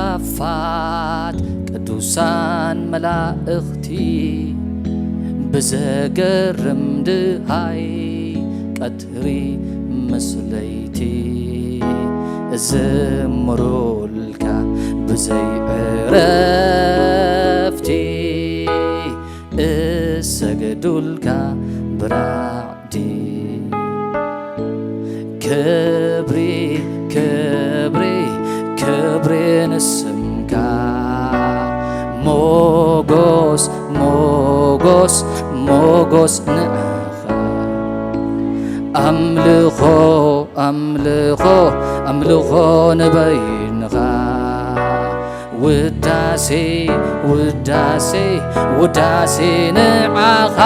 ኣፋት ቅዱሳን መላእኽቲ ብዘገርም ድሃይ ቀትሪ ምስ ለይቲ እዝምሩልካ ብዘይ ዕረፍቲ እሰግዱልካ ብራዕዲ። ክብሪ ክብሪ ክብሪ ንስምካ ሞጎስ ሞጎስ ሞጎስ ንዓኻ ኣምልኾ ኣምልኾ ኣምልኾ ንበይንኻ ውዳሴ ውዳሴ ውዳሴ ንዓኻ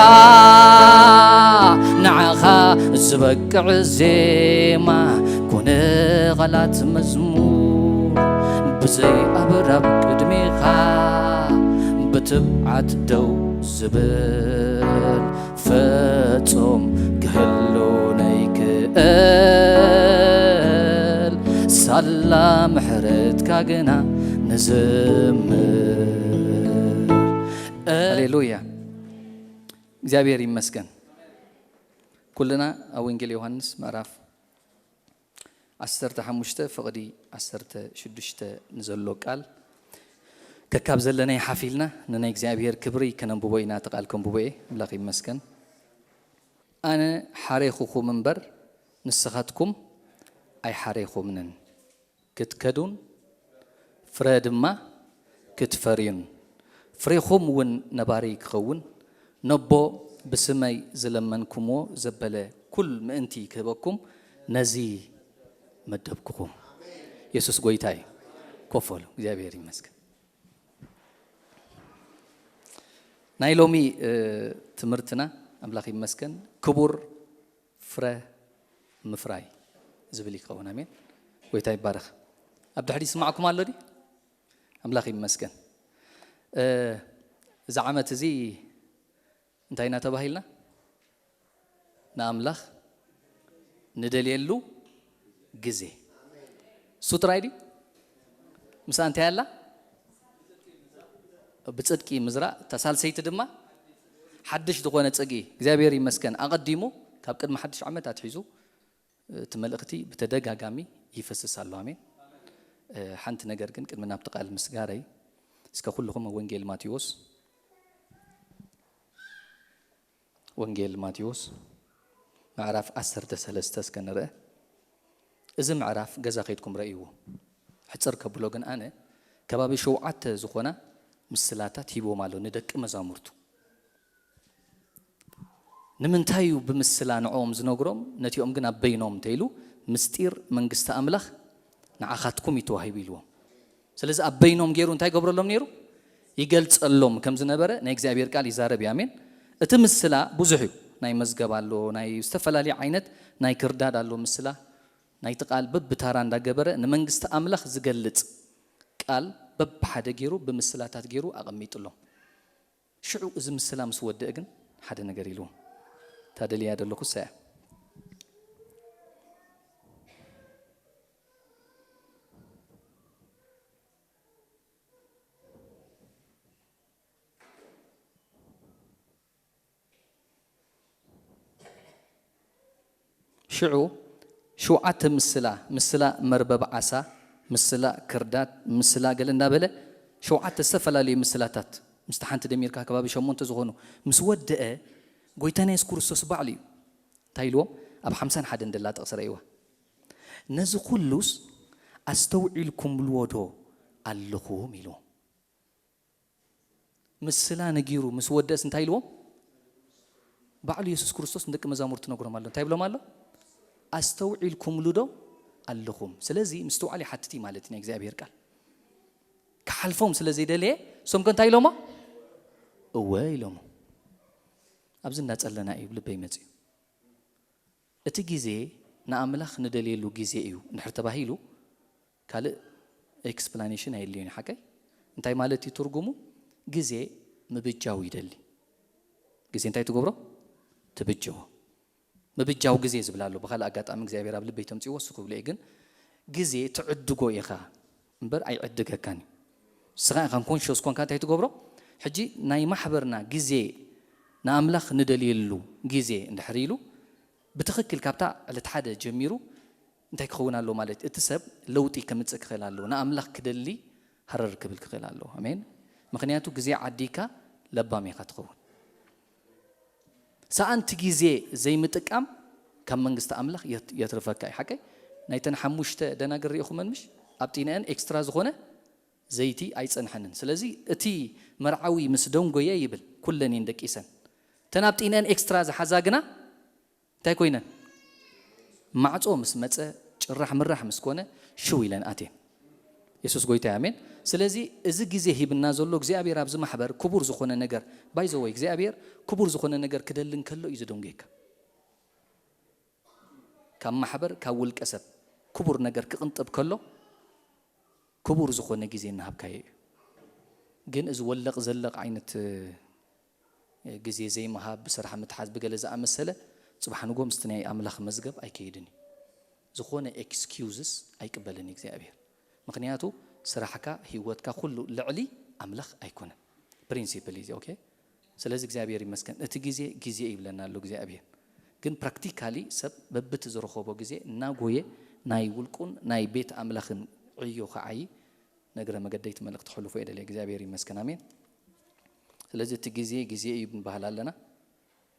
ንዓኻ ዝበቅዕ ዜማ ኮነ ቓላት መዝሙር ብዘይ ኣብራብ ቅድሜኻ ብትብዓት ደው ዝብል ፈጾም ክህሉ ነይክእል ሳላ ምሕረትካ ግና ንዝምር። ሃሌሉያ። እግዚኣብሔር ይመስገን። ኩልና ኣብ ወንጌል ዮሃንስ ምዕራፍ ዓሰርተ ሓሙሽተ ፍቕዲ ዓሰርተ ሽዱሽተ ንዘሎ ቃል ከካብ ዘለናይ ሓፊልና ንናይ እግዚኣብሔር ክብሪ ከነንብቦ ኢና። እቲ ቃል ከንብቦ እየ። ኣምላኽ ይመስገን። ኣነ ሓሬኹኹም እምበር ንስኻትኩም ኣይሓሬኹምንን። ክትከዱን ፍረ ድማ ክትፈርዩን ፍሬኹም እውን ነባሪ ክኸውን ነቦ ብስመይ ዝለመንኩምዎ ዘበለ ኩል ምእንቲ ክህበኩም ነዚ መደብኩኹም። የሱስ ጎይታ እዩ። ኮፍ በሉ። እግዚኣብሔር ይመስገን። ናይ ሎሚ ትምህርትና ኣምላኽ ይመስገን ክቡር ፍረ ምፍራይ ዝብል ይኸውን። ኣሜን። ጎይታ ይባረኽ። ኣብ ድሕሪ ይስማዕኩም ኣሎ ድዩ? ኣምላኽ ይመስገን። እዚ ዓመት እዚ እንታይ ኢና ተባሂልና? ንኣምላኽ ንደልየሉ ግዜ። እሱ ጥራይ ድዩ? ምሳ እንታይ ኣላ? ብጽድቂ ምዝራእ፣ እታ ሳልሰይቲ ድማ ሓድሽ ዝኾነ ጽግኢ። እግዚኣብሔር ይመስገን። ኣቐዲሙ ካብ ቅድሚ ሓድሽ ዓመት ኣትሒዙ እቲ መልእኽቲ ብተደጋጋሚ ይፈስስ ኣሎ። ኣሜን። ሓንቲ ነገር ግን ቅድሚ ናብቲ ቃል ምስጋረይ እስከ ኩልኹም ወንጌል ማቴዎስ ወንጌል ማቴዎስ ምዕራፍ ዓሰርተ ሰለስተ እስከ ንርአ። እዚ ምዕራፍ ገዛ ከይድኩም ረእይዎ። ሕጽር ከብሎ ግን ኣነ ከባቢ ሸውዓተ ዝኾና ምስላታት ሂቦም ኣሎ ንደቂ መዛሙርቱ። ንምንታይ እዩ ብምስላ ንዕኦም ዝነግሮም? ነቲኦም ግን ኣብ በይኖም እንተኢሉ ምስጢር መንግስቲ ኣምላኽ ንዓኻትኩም እዩ ተዋሂቡ ኢልዎም። ስለዚ ኣብ በይኖም ገይሩ እንታይ ገብረሎም ነይሩ? ይገልጸሎም ከም ዝነበረ ናይ እግዚኣብሔር ቃል ይዛረብ እዩ። ኣሜን። እቲ ምስላ ብዙሕ እዩ። ናይ መዝገብ ኣሎ፣ ናይ ዝተፈላለየ ዓይነት ናይ ክርዳድ ኣሎ ምስላ። ናይቲ ቃል በብታራ እንዳገበረ ንመንግስቲ ኣምላኽ ዝገልጽ ቃል በብሓደ ገይሩ ብምስላታት ገይሩ ኣቐሚጥሎም። ሽዑ እዚ ምስላ ምስ ወደአ ግን ሓደ ነገር ኢልዎም። እታ ደልያ ዘለኹ እሳ እያ። ሽዑ ሸውዓተ ምስላ፣ ምስላ መርበብ ዓሳ፣ ምስላ ክርዳድ፣ ምስላ ገለ እንዳበለ ሸውዓተ ዝተፈላለዩ ምስላታት ምስቲ ሓንቲ ደሚርካ ከባቢ ሸሞንተ ዝኾኑ ምስ ወደአ፣ ጎይታና የሱስ ክርስቶስ ባዕሉ እዩ እንታይ ኢልዎም? ኣብ ሓምሳን ሓደን ደላ ጥቕሲ ረእይዋ። ነዚ ኩሉስ ኣስተውዒልኩምልዎ ዶ ኣለኹም? ኢልዎም። ምስላ ነጊሩ ምስ ወደእስ እንታይ ኢልዎም? ባዕሉ የሱስ ክርስቶስ ንደቂ መዛሙርቱ ነግሮም ኣሎ። እንታይ ብሎም ኣሎ? ኣስተውዒልኩምሉ ዶ ኣለኹም? ስለዚ ምስትውዓል ይሓትት እዩ ማለት እዩ ናይ እግዚኣብሔር ቃል። ክሓልፎም ስለ ዘይደለየ እሶም ከ እንታይ ኢሎሞ? እወ ኢሎሞ። ኣብዚ እንዳጸለና እዩ ልበይ መጽዩ። እቲ ግዜ ንኣምላኽ ንደልየሉ ግዜ እዩ እንድሕር ተባሂሉ ካልእ ኤክስፕላኔሽን ኣየድልዮን እዩ። ሓቀይ እንታይ ማለት እዩ ትርጉሙ? ግዜ ምብጃው ይደሊ። ግዜ እንታይ ትገብሮ? ትብጅዎ። ምብጃው ግዜ ዝብል ኣሎ። ብኻልእ ኣጋጣሚ እግዚኣብሔር ኣብ ልበይ ተምፅዎ እሱ ክብሎ እየ። ግን ግዜ ትዕድጎ ኢኻ። እምበር ኣይዕድገካን እዩ። ንስኻ ኢኻ ኮንሽስ ኮንካ እንታይ ትገብሮ? ሕጂ ናይ ማሕበርና ግዜ ንኣምላኽ ንደልየሉ ግዜ እንድሕር ኢሉ ብትኽክል ካብታ ዕለት ሓደ ጀሚሩ እንታይ ክኸውን ኣለዎ ማለት እቲ ሰብ ለውጢ ከምጽእ ክኽእል ኣለዎ። ንኣምላኽ ክደሊ ሃረር ክብል ክኽእል ኣለዎ። ኣሜን። ምኽንያቱ ግዜ ዓዲካ ለባም ኢኻ ትኸውን። ሰኣንቲ ግዜ ዘይምጥቃም ካብ መንግስቲ ኣምላኽ የት- የትርፈካ እዩ። ሓቀይ ናይተን ሓሙሽተ ደናግል ሪኢኹመን ምሽ? ኣብ ጢነአን ኤክስትራ ዝኾነ ዘይቲ ኣይጸንሐንን። ስለዚ እቲ መርዓዊ ምስ ደንጎየ ይብል ኩለን እየን ደቂሰን። እተን ኣብ ጢነአን ኤክስትራ ዝሓዛ ግና እንታይ ኮይነን? ማዕጾ ምስ መጸ ጭራሕ ምራሕ ምስ ኮነ ሽው ኢለን ኣትየን። የሱስ ጎይታ ኣሜን። ስለዚ እዚ ግዜ ሂብና ዘሎ እግዚኣብሔር ኣብዚ ማሕበር ክቡር ዝኾነ ነገር ባይዘወይ እግዚኣብሔር ክቡር ዝኾነ ነገር ክደሊ እንከሎ እዩ ዝደንጎየካ። ካብ ማሕበር ካብ ውልቀ ሰብ ክቡር ነገር ክቕንጥብ ከሎ ክቡር ዝኾነ ግዜ እናሃብካዮ እዩ። ግን እዚ ወለቕ ዘለቕ ዓይነት ግዜ ዘይምሃብ ብስራሕ ምትሓዝ ብገለ ዝኣመሰለ ጽባሕ ንጎ ምስቲ ናይ ኣምላኽ መዝገብ ኣይከይድን እዩ። ዝኾነ ኤክስኪውዝስ ኣይቅበልን እዩ እግዚኣብሔር። ምኽንያቱ ስራሕካ ህይወትካ ኩሉ ልዕሊ ኣምላኽ ኣይኮነን። ፕሪንሲፕል እዩ ኦኬ። ስለዚ እግዚኣብሔር ይመስገን እቲ ግዜ ግዜ ይብለና ኣሎ እግዚኣብሔር። ግን ፕራክቲካሊ ሰብ በብቲ ዝረኸቦ ግዜ እናጎየ ናይ ውልቁን ናይ ቤት ኣምላኽን ዕዮ ከዓይ ነግረ መገደይ ትመልእኽቲ ሕሉፎ የደልየ እግዚኣብሔር ይመስገን ኣሜን። ስለዚ እቲ ግዜ ግዜ እዩ ንባህል ኣለና።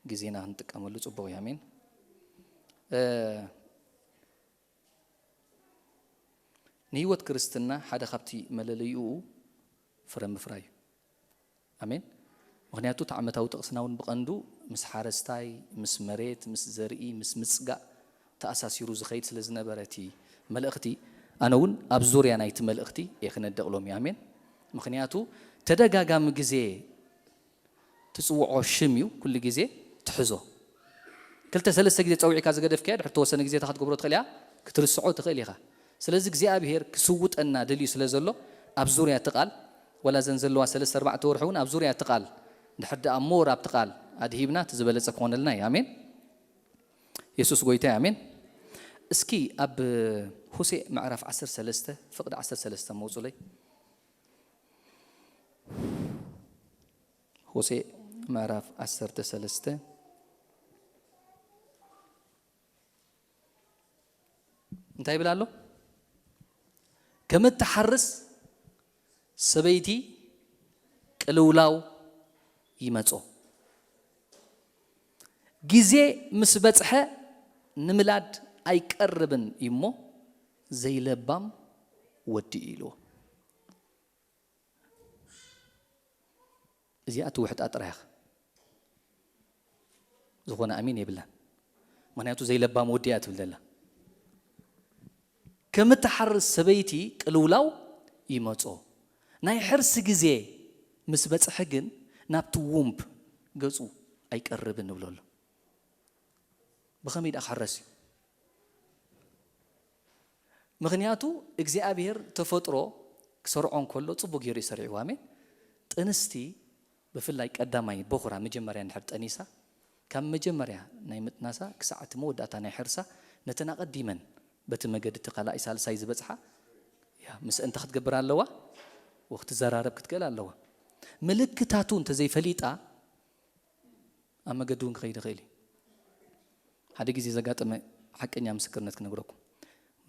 ግዜና ክንጥቀመሉ ጽቡቕ እዩ ኣሜን። ንህይወት ክርስትና ሓደ ካብቲ መለለይኡ ፍረ ምፍራይ እዩ። ኣሜን። ምኽንያቱ እቲ ዓመታዊ ጥቕስና እውን ብቐንዱ ምስ ሓረስታይ ምስ መሬት ምስ ዘርኢ ምስ ምጽጋእ ተኣሳሲሩ ዝኸይድ ስለ ዝነበረ እቲ መልእኽቲ ኣነ እውን ኣብ ዙርያ ናይቲ መልእኽቲ እየ ክነድቕ ሎሚ ኣሜን። ምኽንያቱ ተደጋጋሚ ግዜ ትጽውዖ ሽም እዩ ኩሉ ግዜ ትሕዞ። ክልተ ሰለስተ ግዜ ጸዊዕካ ዝገደፍካያ ድሕሪ ተወሰነ ግዜ እታ ክትገብሮ ትኽእል እያ ክትርስዖ ትኽእል ኢኻ። ስለዚ እግዚኣብሄር ክስውጠና ደልዩ ስለ ዘሎ ኣብ ዙርያ እቲ ቃል ወላ ዘን ዘለዋ ሰለስተ ኣርባዕተ ወርሒ እውን ኣብ ዙርያ እቲ ቃል ድሕር ደኣ ሞር ኣብቲ ቃል ኣድሂብና እቲ ዝበለጸ ክኾነልና እዩ ኣሜን። የሱስ ጎይታ እዩ ኣሜን። እስኪ ኣብ ሆሴዕ ምዕራፍ ዓሰርተ ሰለስተ ፍቕዲ ዓሰርተ ሰለስተ መውጹለይ። ሆሴዕ ምዕራፍ ዓሰርተ ሰለስተ እንታይ ይብል ኣሎ? ከም እትሓርስ ሰበይቲ ቅልውላው ይመጾ። ግዜ ምስ በጽሐ ንምላድ ኣይቀርብን እዩሞ ዘይለባም ወዲ እዩ ኢልዎ። እዚኣ ትውሕጣ ጥራይ ኢኻ። ዝኾነ ኣሜን የብላን። ምኽንያቱ ዘይለባም ወዲ እያ ትብል ዘላ። ከም እትሓርስ ሰበይቲ ቅልውላው ይመጾ። ናይ ሕርሲ ግዜ ምስ በጽሐ ግን ናብቲ ውምብ ገጹ ኣይቀርብን ንብሎ ኣሎ። ብኸመይ ደኣ ክሕረስ እዩ? ምኽንያቱ እግዚኣብሔር ተፈጥሮ ክሰርዖ እንከሎ ጽቡቅ ገይሩ እዩ ሰሪዕዋ። ኣሜን። ጥንስቲ ብፍላይ ቀዳማይ በኹራ መጀመርያ እንድሕር ጠኒሳ ካብ መጀመርያ ናይ ምጥናሳ ክሳዕ እቲ መወዳእታ ናይ ሕርሳ ነተን ኣቐዲመን በቲ መገዲ እቲ ካልኣይ ሳልሳይ ዝበጽሓ ያ ምስ እንተ ክትገብር ኣለዋ ወክትዘራረብ ክትክእል ኣለዋ። ምልክታቱ እንተዘይፈሊጣ ኣብ መገዲ እውን ክኸይድ ይኽእል እዩ። ሓደ ግዜ ዘጋጠመ ሓቀኛ ምስክርነት ክነግረኩም።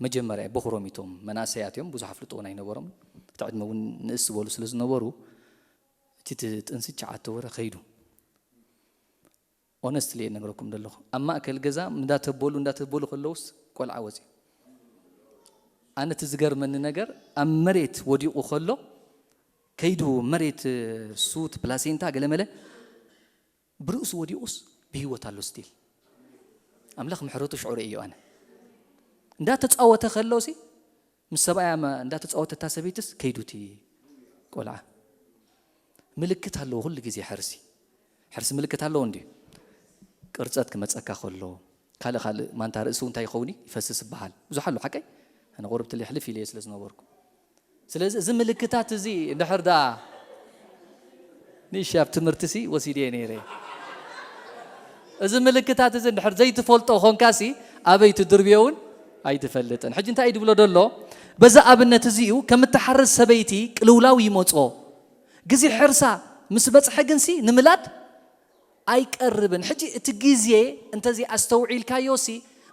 መጀመርያ በኹሮም እቶም መናእሰያት እዮም፣ ብዙሕ ኣፍልጦ እውን ኣይነበሮም። እቲ ዕድመ እውን ንእስ ዝበሉ ስለ ዝነበሩ እቲ ት- ጥንሲ ቻዓተ ወረ ከይዱ። ኦነስትሊ እየ ነግረኩም ዘለኹ። ኣብ ማእከል ገዛ እንዳተበሉ እንዳተበሉ ከለውስ ቆልዓ ወፂ። ኣነ እቲ ዝገርመኒ ነገር ኣብ መሬት ወዲቑ ከሎ ከይዱ መሬት ሱት ፕላሴንታ ገለመለ ብርእሱ ወዲቑስ ብህይወት ኣሎ ስቲል። ኣምላኽ ምሕረቱ ሽዑ ርእዮ ኣነ። እንዳተጻወተ ከሎ ሲ ምስ ሰብኣያ መ- እንዳተጻወተ እታ ሰበይትስ ከይዱ እቲ ቆልዓ። ምልክት ኣለዎ ኩሉ ግዜ ሕርሲ። ሕርሲ ምልክት ኣለዎ እንዲ ቅርጸት ክመጸካ ከሎ ካልእ ካልእ ማንታ ርእሱ እንታይ ይኸውን ይፈስስ ይበሃል። ብዙሕ ኣሎ ሓቀይ። ኣነ ቁርብቲ ሕልፍ ኢለ ስለ ዝነበርኩ ስለዚ እዚ ምልክታት እዚ እንድሕር ደኣ ንእሺ ኣብ ትምህርቲ ሲ ወሲድየ ነይረ። እዚ ምልክታት እዚ እንድሕር ዘይትፈልጦ ኮንካ ሲ ኣበይ ትድርብዮ እውን ኣይትፈልጥን። ሕጂ እንታይ እዩ ድብሎ ደሎ? በዛ ኣብነት እዚኡ ከም እትሓርስ ሰበይቲ ቅልውላው ይመጾ። ግዜ ሕርሳ ምስ በጽሐ ግንሲ ንምላድ ኣይቀርብን። ሕጂ እቲ ግዜ እንተዘይ ኣስተውዒልካዮሲ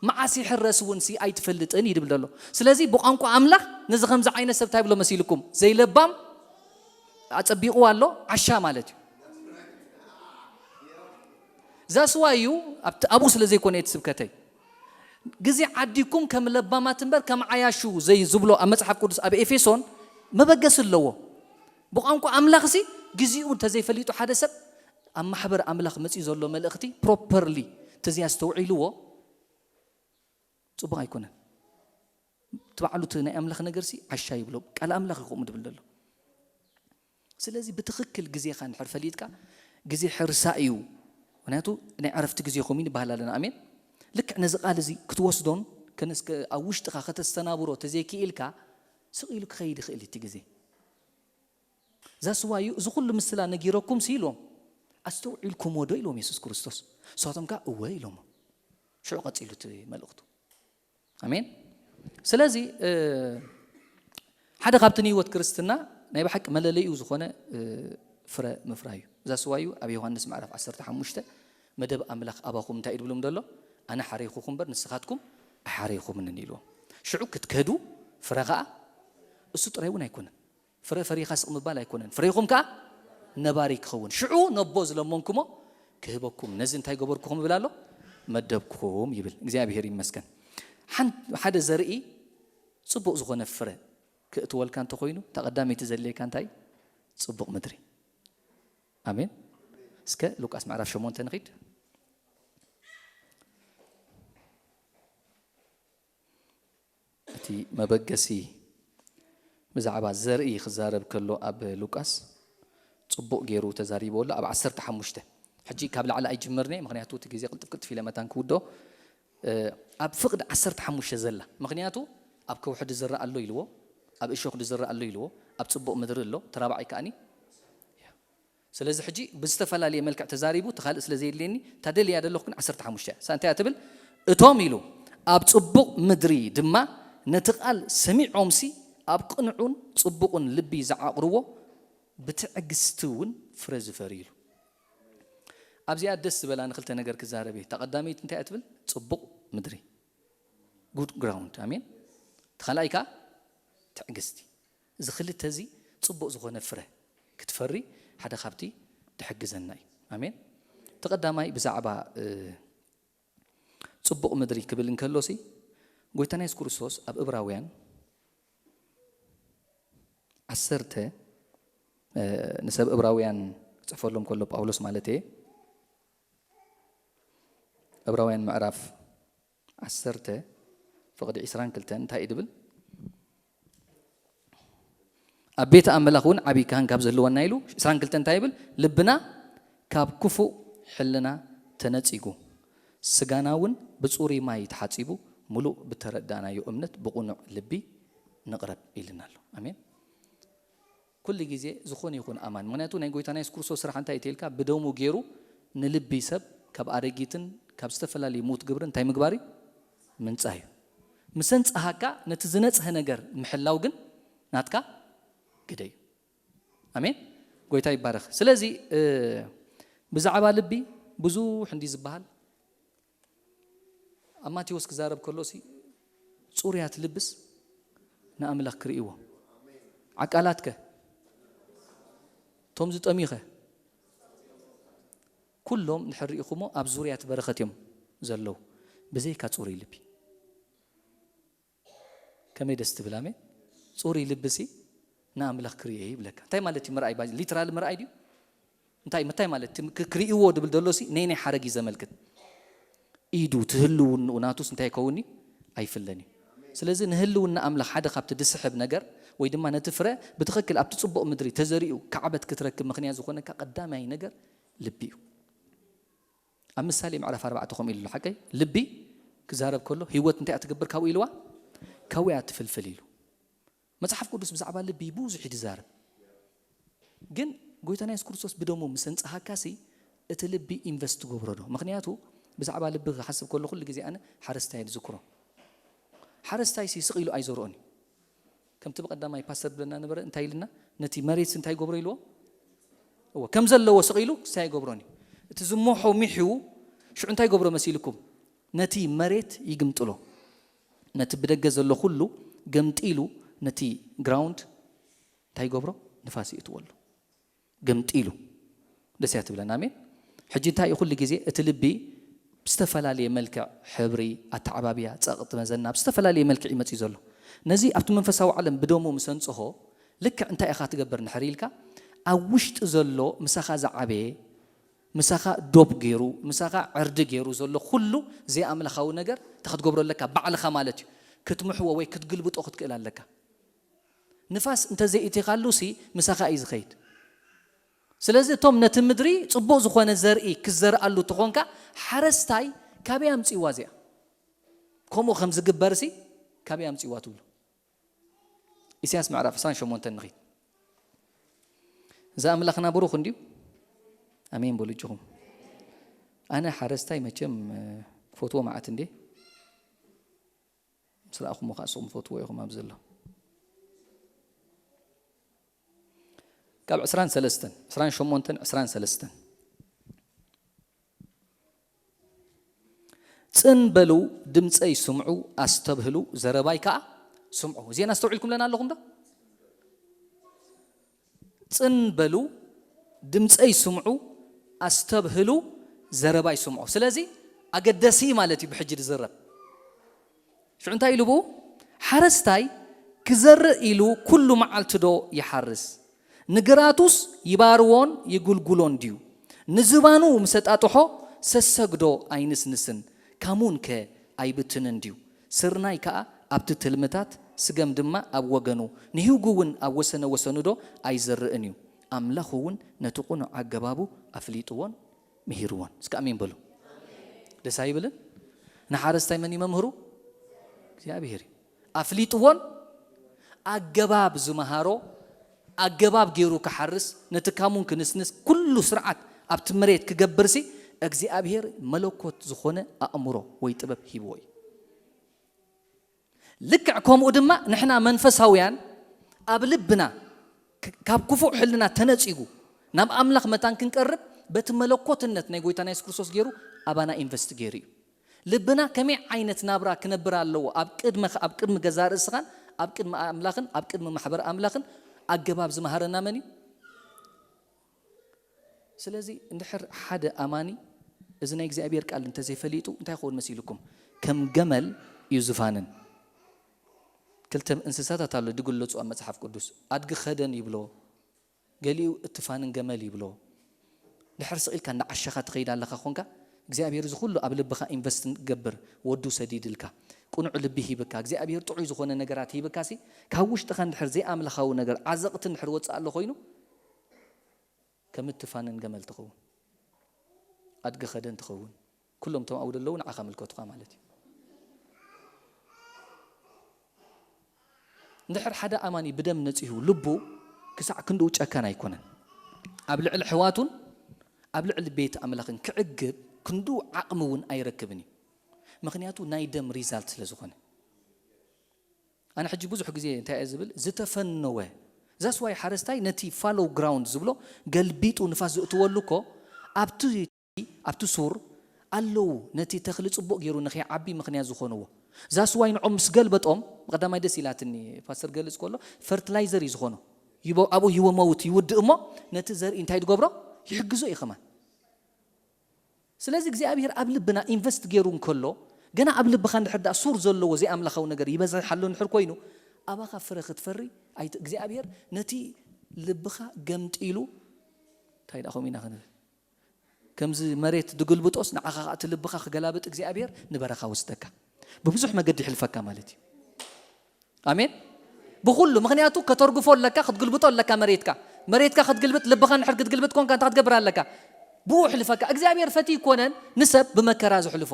መዓስ ይሕረስ እውን ሲ ኣይትፈልጥን እዩ ድብል ዘሎ። ስለዚ ብቋንቋ ኣምላኽ ነዚ ከምዚ ዓይነት ሰብ እንታይ ብሎ መሲልኩም? ዘይለባም ኣጸቢቕዋ ኣሎ፣ ዓሻ ማለት እዩ። ዛስዋ እዩ ኣብቲ ኣብኡ ስለ ዘይኮነ እቲ ስብከተይ። ግዜ ዓዲኩም ከም ለባማት እምበር ከም ዓያሹ ዘይ ዝብሎ ኣብ መጽሓፍ ቅዱስ ኣብ ኤፌሶን መበገሲ ኣለዎ። ብቋንቋ ኣምላኽሲ ግዜኡ እንተዘይፈሊጡ ሓደ ሰብ ኣብ ማሕበር ኣምላኽ መጺኡ ዘሎ መልእኽቲ ፕሮፐርሊ እንተዘይ ኣስተውዒልዎ ጽቡቕ ኣይኮነን። እቲ ባዕሉ እቲ ናይ ኣምላኽ ነገርሲ ዓሻ ይብሎ። ቃል ኣምላኽ እዩ ከምኡ ድብል ዘሎ። ስለዚ ብትኽክል ግዜኻ እንድሕር ፈሊጥካ፣ ግዜ ሕርሳ እዩ። ምኽንያቱ ናይ ዕረፍቲ ግዜኹም እዩ ንበሃል ኣለና። ኣሜን። ልክዕ ነዚ ቃል እዚ ክትወስዶን ከነስከ ኣብ ውሽጥኻ ከተስተናብሮ ተዘይክኢልካ ስቕ ኢሉ ክኸይድ ይኽእል እዩ እቲ ግዜ። ዛስዋ እዩ እዚ ኩሉ ምስላ ነጊረኩም ሲ ኢልዎም፣ ኣስተውዒልኩምዎ ዶ ኢልዎም የሱስ ክርስቶስ። ንሳቶም ከኣ እወ ኢሎሞ። ሽዑ ቀጺሉ እቲ መልእኽቱ። ኣሜን። ስለዚ ሓደ ካብቲ ንህይወት ክርስትና ናይ ብሓቂ መለለይኡ ዝኾነ ፍረ ምፍራይ እዩ። እዛ ስዋ እዩ ኣብ ዮሃንስ ምዕራፍ ዓሰርተ ሓሙሽተ መደብ ኣምላኽ ኣባኹም እንታይ እዩ ድብሎም ዘሎ? ኣነ ሓረይኹኹም እምበር ንስኻትኩም ኣይሓረይኹምንን ኢልዎም። ሽዑ ክትከዱ ፍረ ኸኣ እሱ ጥራይ እውን ኣይኮነን። ፍረ ፈሪኻ ስቕ ምባል ኣይኮነን። ፍሬኹም ከኣ ነባሪ ክኸውን። ሽዑ ነቦ ዝለመንኩሞ ክህበኩም። ነዚ እንታይ ገበርኩኹም ይብል ኣሎ? መደብኩኹም ይብል። እግዚኣብሔር ይመስገን። ሓን-፣ ሓደ ዘርኢ ጽቡቕ ዝኾነ ፍረ ክእትወልካ እንተኾይኑ፣ እታ ቀዳመይቲ ዘድልየካ እንታይ? ጽቡቕ ምድሪ። ኣሜን። እስከ ሉቃስ ምዕራፍ ሸሞንተ ንኺድ። እቲ መበገሲ ብዛዕባ ዘርኢ ክዛረብ ከሎ ኣብ ሉቃስ ጽቡቕ ገይሩ ተዛሪብዎ ኣሎ። ኣብ ዓሰርተ ሓሙሽተ፣ ሕጂ ካብ ላዕሊ ኣይጅምርኒ፣ ምኽንያቱ እቲ ግዜ ቅልጥፍ ቅልጥፍ ኢለ መታን ክውድኦ፣ እ፣ ኣብ ፍቕዲ ዓሰርተ ሓሙሽተ ዘላ፣ ምኽንያቱ ኣብ ከውሒ ድዝረእ ኣሎ ኢልዎ፣ ኣብ እሾኽ ድዝረእ ኣሎ ኢልዎ፣ ኣብ ጽቡቕ ምድሪ ኣሎ፣ ተራባዓይ ከኣኒ ስለዚ ሕጂ ብዝተፈላለየ መልክዕ ተዛሪቡ፣ እቲ ካልእ ስለ ዘየድልየኒ፣ እታ ደልያ ዘለኹ ግን ዓሰርተ ሓሙሽተ እያ። እሳ እንታይ እያ ትብል? እቶም ኢሉ፣ ኣብ ጽቡቕ ምድሪ ድማ ነቲ ቃል ሰሚዖምሲ፣ ኣብ ቅኑዕን ጽቡቕን ልቢ ዝዓቕርዎ፣ ብትዕግስቲ እውን ፍረ ዝፈሪ ኢሉ። ኣብዚኣ ደስ ዝበላ ንክልተ ነገር ክዛረብ እየ። እታ ቀዳመይቲ እንታይ እያ ትብል? ጽቡቕ ምድሪ። ጉድ ግራውንድ። ኣሜን። እቲ ካልኣይ ከኣ ትዕግስቲ። እዚ ክልተ እዚ ጽቡቕ ዝኾነ ፍረ ክትፈሪ ሓደ ካብቲ ድሕግዘና እዩ። ኣሜን። እቲ ቀዳማይ ብዛዕባ፣ እ፣ ጽቡቕ ምድሪ ክብል እንከሎሲ፣ ጎይታና የሱስ ክርስቶስ ኣብ እብራውያን ዓሰርተ፣ እ፣ ንሰብ እብራውያን ክጽሕፈሎም ከሎ ጳውሎስ ማለት እየ፣ እብራውያን ምዕራፍ ዓሰርተ ፍቕዲ ዕስራን ክልተን እንታይ እዩ ድብል? ኣብ ቤት ኣምላኽ እውን ዓብዪ ካህን ካብ ዝህልወና ኢሉ፣ ዕስራን ክልተን እንታይ ይብል? ልብና ካብ ክፉእ ሕልና ተነጺጉ፣ ስጋና እውን ብጽሩይ ማይ ተሓጺቡ፣ ምሉእ ብተረዳእናዮ እምነት ብቕኑዕ ልቢ ንቕረብ ኢልና ኣሎ። ኣሜን። ኩሉ ግዜ ዝኾነ ይኹን ኣማን፣ ምኽንያቱ ናይ ጎይታና የሱስ ክርስቶስ ስራሕ እንታይ እዩ ተልካ? ብደሙ ገይሩ ንልቢ ሰብ ካብ ኣረጊትን ካብ ዝተፈላለዩ ሙት ግብሪ እንታይ ምግባር እዩ? ምንጻህ እዩ። ምስ ኣንጻሃካ ነቲ ዝነጽሀ ነገር ምሕላው ግን ናትካ ግደ እዩ። ኣሜን። ጎይታ ይባረኽ። ስለዚ፣ እ፣ ብዛዕባ ልቢ ብዙሕ እንዲ ዝበሃል ኣብ ማቴዎስ ክዛረብ ከሎሲ፣ ጽሩያት ልብስ ንኣምላኽ ክርእይዎ። ዓቃላትከ? እቶም ዝጠምዩኸ? ኩሎም እንድሕር ርኢኹሞ ኣብ ዙርያ እቲ በረኸት እዮም ዘለዉ። ብዘይካ ጽሩይ ልቢ። ከመይ ደስ ትብል፣ ኣሜን። ጽሩይ ልብሲ ንኣምላኽ ክርእዮ ይብለካ። እንታይ ማለት እዩ ምርኣይ? ባ-፣ ሊትራል ምርኣይ ድዩ? እንታይ፣ ምታይ ማለት? እቲ ክ-፣ ክርእይዎ ድብል ደሎሲ ነይ ናይ ሓረግ እዩ ዘመልክት። ኢዱ፣ ትህልውንኡ ናቱስ እንታይ ይከውን እዩ? ኣይፍለን እዩ። ስለዚ ንህልውና ኣምላኽ ሓደ ካብቲ ድስሕብ ነገር ወይ ድማ ነቲ ፍረ ብትኽክል ኣብቲ ጽቡቕ ምድሪ ተዘሪኡ ክዓበት ክትረክብ ምኽንያት ዝኾነካ ቀዳማይ ነገር ልቢ እዩ። ኣብ ምሳሌ ምዕራፍ ኣርባዕተ ከምኡ ኢሉ ኣሎ፣ ሓቀይ? ልቢ ክዛረብ ከሎ ህይወት እንታይ እያ ትገብር ካብኡ ኢልዋ? ካብኡ እያ ትፍልፍል ኢሉ። መጽሓፍ ቅዱስ ብዛዕባ ልቢ ብዙሕ እዩ ዝዛረብ። ግን ጎይታና የሱስ ክርስቶስ ብደሙ ምስ ኣንጽሃካሲ እቲ ልቢ ኢንቨስት ትገብሮ ዶ? ምኽንያቱ ብዛዕባ ልቢ ክሓስብ ከሎ ኩሉ ግዜ ኣነ ሓረስታይ እየ ዝዝክሮ። ሓረስታይሲ ስቕ ኢሉ ኣይዘርኦን እዩ። ከምቲ ብቐዳማይ ፓስተር ብለና ነበረ። እንታይ ኢልና? ነቲ መሬት እንታይ ይገብሮ ኢልዎ? እዎ፣ ከም ዘለዎ ስቕ ኢሉ ክሳይ ይገብሮን እዩ። እቲ ዝሞሖ ሚሑ ሽዑ እንታይ ይገብሮ መሲልኩም? ነቲ መሬት ይግምጥሎ። ነቲ ብደገ ዘሎ ኩሉ ገምጢሉ ነቲ ግራውንድ እንታይ ይገብሮ? ንፋስ ይእትወሉ። ገምጢሉ። ደስ እያ ትብለን። ኣሜን። ሕጂ እንታይ እዩ? ኩሉ ግዜ እቲ ልቢ ብዝተፈላለየ መልክዕ፣ ሕብሪ፣ ኣተዓባብያ፣ ጸቕጢ፣ መዘና ብዝተፈላለየ መልክዕ ይመጽእ ዘሎ። ነዚ ኣብቲ መንፈሳዊ ዓለም ብደሙ ምስ ኣንጽሆ፣ ልክዕ እንታይ ኢኻ ትገብር ንሕር ኢልካ? ኣብ ውሽጢ ዘሎ ምሳኻ ዝዓበየ፣ ምሳኻ ዶብ ገይሩ፣ ምሳኻ ዕርዲ ገይሩ ዘሎ ኩሉ ዘይኣምላኻዊ ነገር እንታይ ክትገብሮ ኣለካ? ባዕልኻ ማለት እዩ። ክትምሕዎ ወይ ክትግልብጦ ክትክእል ኣለካ። ንፋስ እንተዘይእቲኻሉ ሲ ምሳኻ እዩ ዝኸይድ። ስለዚ እቶም ነቲ ምድሪ ጽቡቕ ዝኾነ ዘርኢ ክዘርኣሉ ተኾንካ፣ ሓረስታይ ካበይ ኣምጽእዋ እዚኣ? ከምኡ ከም ዝግበር ሲ ካበይ ኣምጽእዋ ትብሉ? ኢሳያስ ምዕራፍ ዕስራን ሸሞንተን ንኺድ። እዚ ኣምላኽና ብሩኽ እንድዩ። ኣሜን በሉ እጅኹም። ኣነ ሓረስታይ መቸም፣ እ፣ ክፈትዎ መዓት እንዴ። ምስ ረኣኹሞ ከኣ ንስኹም ትፈትዎ ኢኹም ኣብዚ ዘሎ። ካብ ዕስራን ሰለስተን፣ ዕስራን ሸሞንተን፣ ዕስራን ሰለስተን። ጽን በሉ፣ ድምጸይ ስምዑ፣ ኣስተብህሉ፣ ዘረባይ ከኣ ስምዑ። እዚኤን ኣስተውዒልኩምለን ኣለኹም ዶ? ጽን በሉ፣ ድምጸይ ስምዑ፣ ኣስተብህሉ፣ ዘረባይ ስምዑ። ስለዚ ኣገደሲ ማለት እዩ ብሕጂ ዝዝረብ። ሽዑ እንታይ ኢሉ ብኡ? ሓረስታይ ክዘርእ ኢሉ ኩሉ መዓልቲ ዶ ይሓርስ? ንግራቱስ ይባርዎን ይጉልጉሎን ድዩ? ንዝባኑ ምስ ኣጣጥሖ ሰሰግዶ ኣይንስንስን፣ ካሙን ከ ኣይብትንን ድዩ? ስርናይ ከኣ ኣብቲ ትልምታት፣ ስገም ድማ ኣብ ወገኑ፣ ንሂጉ እውን ኣብ ወሰነ ወሰኑ ዶ ኣይዘርእን እዩ? ኣምላኽ እውን ነቲ ቅኑዕ ኣገባቡ ኣፍሊጥዎን ምሂርዎን። እስከ ኣሜን በሉ። ደስ ኣይብልን? ንሓረስታይ መን እዩ መምህሩ? እግዚኣብሔር እዩ። ኣፍሊጥዎን ኣገባብ ዝመሃሮ፣ ኣገባብ ገይሩ ክሓርስ፣ ነቲ ካሙን ክንስንስ፣ ኩሉ ስርዓት ኣብቲ መሬት ክገብርሲ እግዚኣብሔር መለኮት ዝኾነ ኣእምሮ ወይ ጥበብ ሂብዎ እዩ። ልክዕ ከምኡ ድማ ንሕና መንፈሳውያን ኣብ ልብና ክ-፣ ካብ ክፉእ ሕልና ተነጺጉ ናብ ኣምላኽ መታን ክንቀርብ በቲ መለኮትነት ናይ ጎይታና የሱስ ክርስቶስ ገይሩ ኣባና ኢንቨስት ገይሩ እዩ። ልብና ከመይ ዓይነት ናብራ ክነብር ኣለዎ ኣብ ቅድመ፣ ኣብ ቅድሚ ገዛ ርእስኻን ኣብ ቅድሚ ኣምላኽን ኣብ ቅድሚ ማሕበር ኣምላኽን ኣገባብ ዝመሃረና መን እዩ? ስለዚ እንድሕር ሓደ ኣማኒ እዚ ናይ እግዚኣብሔር ቃል እንተዘይፈሊጡ እንታይ ይኸውን መሲልኩም? ከም ገመል እዩ ዝፋንን። ክልተ እንስሳታት ኣሎ ዝግለጹ ኣብ መጽሓፍ ቅዱስ። ኣድጊ ከደን ይብሎ፣ ገሊኡ እትፋንን ገመል ይብሎ። ድሕር ስቕ ኢልካ እንዳዓሸኻ ትኸይድ ኣለኻ ኾንካ እግዚኣብሔር እዚ ኩሉ ኣብ ልብኻ ኢንቨስት ገብር፣ ወዱ ሰዲድልካ፣ ቅኑዕ ልቢ ሂብካ፣ እግዚኣብሔር ጥዑይ ዝኾነ ነገራት ሂብካሲ ካብ ውሽጥኻ እንድሕር ዘይኣምላኻዊ ነገር ዓዘቕቲ እንድሕር ወፅእ ኣሎ ኮይኑ ከም እትፋንን ገመል ትኸውን፣ ኣድጊ ከደን ትኸውን። ኩሎም እቶም ኣብኡ ዘለዉ ንዓኻ ምልከቱኻ ማለት እዩ። እንድሕር ሓደ ኣማኒ ብደም ነጺሁ ልቡ ክሳዕ ክንድኡ ጨካን ኣይኮነን። ኣብ ልዕሊ ኣሕዋቱን ኣብ ልዕሊ ቤት ኣምላኽን ክዕግብ ክንድኡ ዓቕሚ እውን ኣይረክብን እዩ። ምኽንያቱ ናይ ደም ሪዛልት ስለ ዝኾነ። ኣነ ሕጂ ብዙሕ ግዜ እንታይ እየ ዝብል? ዝተፈነወ። ዛስዋይ ሓረስታይ ነቲ ፋሎው ግራውንድ ዝብሎ ገልቢጡ ንፋስ ዝእትወሉ እኮ ኣብቲ ኣብቲ ሱር ኣለዉ ነቲ ተኽሊ ጽቡቕ ገይሩ ንኸይዓቢ ምኽንያት ዝኾንዎ። ዛስዋይ ንዖም ምስ ገልበጦም፣ ብቐዳማይ ደስ ኢላትኒ ፓስተር ገልጽ ከሎ፣ ፈርትላይዘር እዩ ዝኾኖ። ይቦ-፣ ኣብኡ ይወመውት ይውድእ እሞ፣ ነቲ ዘርኢ እንታይ ዝገብሮ? ይሕግዞ እዩ ከማን። ስለዚ እግዚኣብሔር ኣብ ልብና ኢንቨስት ገይሩ እንከሎ፣ ገና ኣብ ልብኻ እንድሕር ደኣ ሱር ዘለዎ ዘይኣምላኻዊ ነገር ይበዝሕ ኣሎ እንድሕር ኮይኑ፣ ኣባኻ ፍረ ክትፈሪ ኣይት-፣ እግዚኣብሔር ነቲ ልብኻ ገምጢሉ፣ እንታይ ደኣ ከምኡ ኢና ክንብል? ከምዚ መሬት ድግልብጦስ ንዓኻ ኸኣ እቲ ልብኻ ክገላብጥ እግዚኣብሔር ንበረኻ ወስደካ። ብብዙሕ መገዲ ይሕልፈካ ማለት እዩ። ኣሜን። ብኹሉ፣ ምኽንያቱ ከተርግፎ ኣለካ፣ ክትግልብጦ ኣለካ መሬትካ። መሬትካ ክትግልብጥ፣ ልብኻ እንድሕር ክትግልብጥ ኮንካ እንታይ ክትገብር ኣለካ? ብኡ ይሕልፈካ። እግዚኣብሔር ፈትዩ ይኮነን ንሰብ ብመከራ ዝሕልፎ።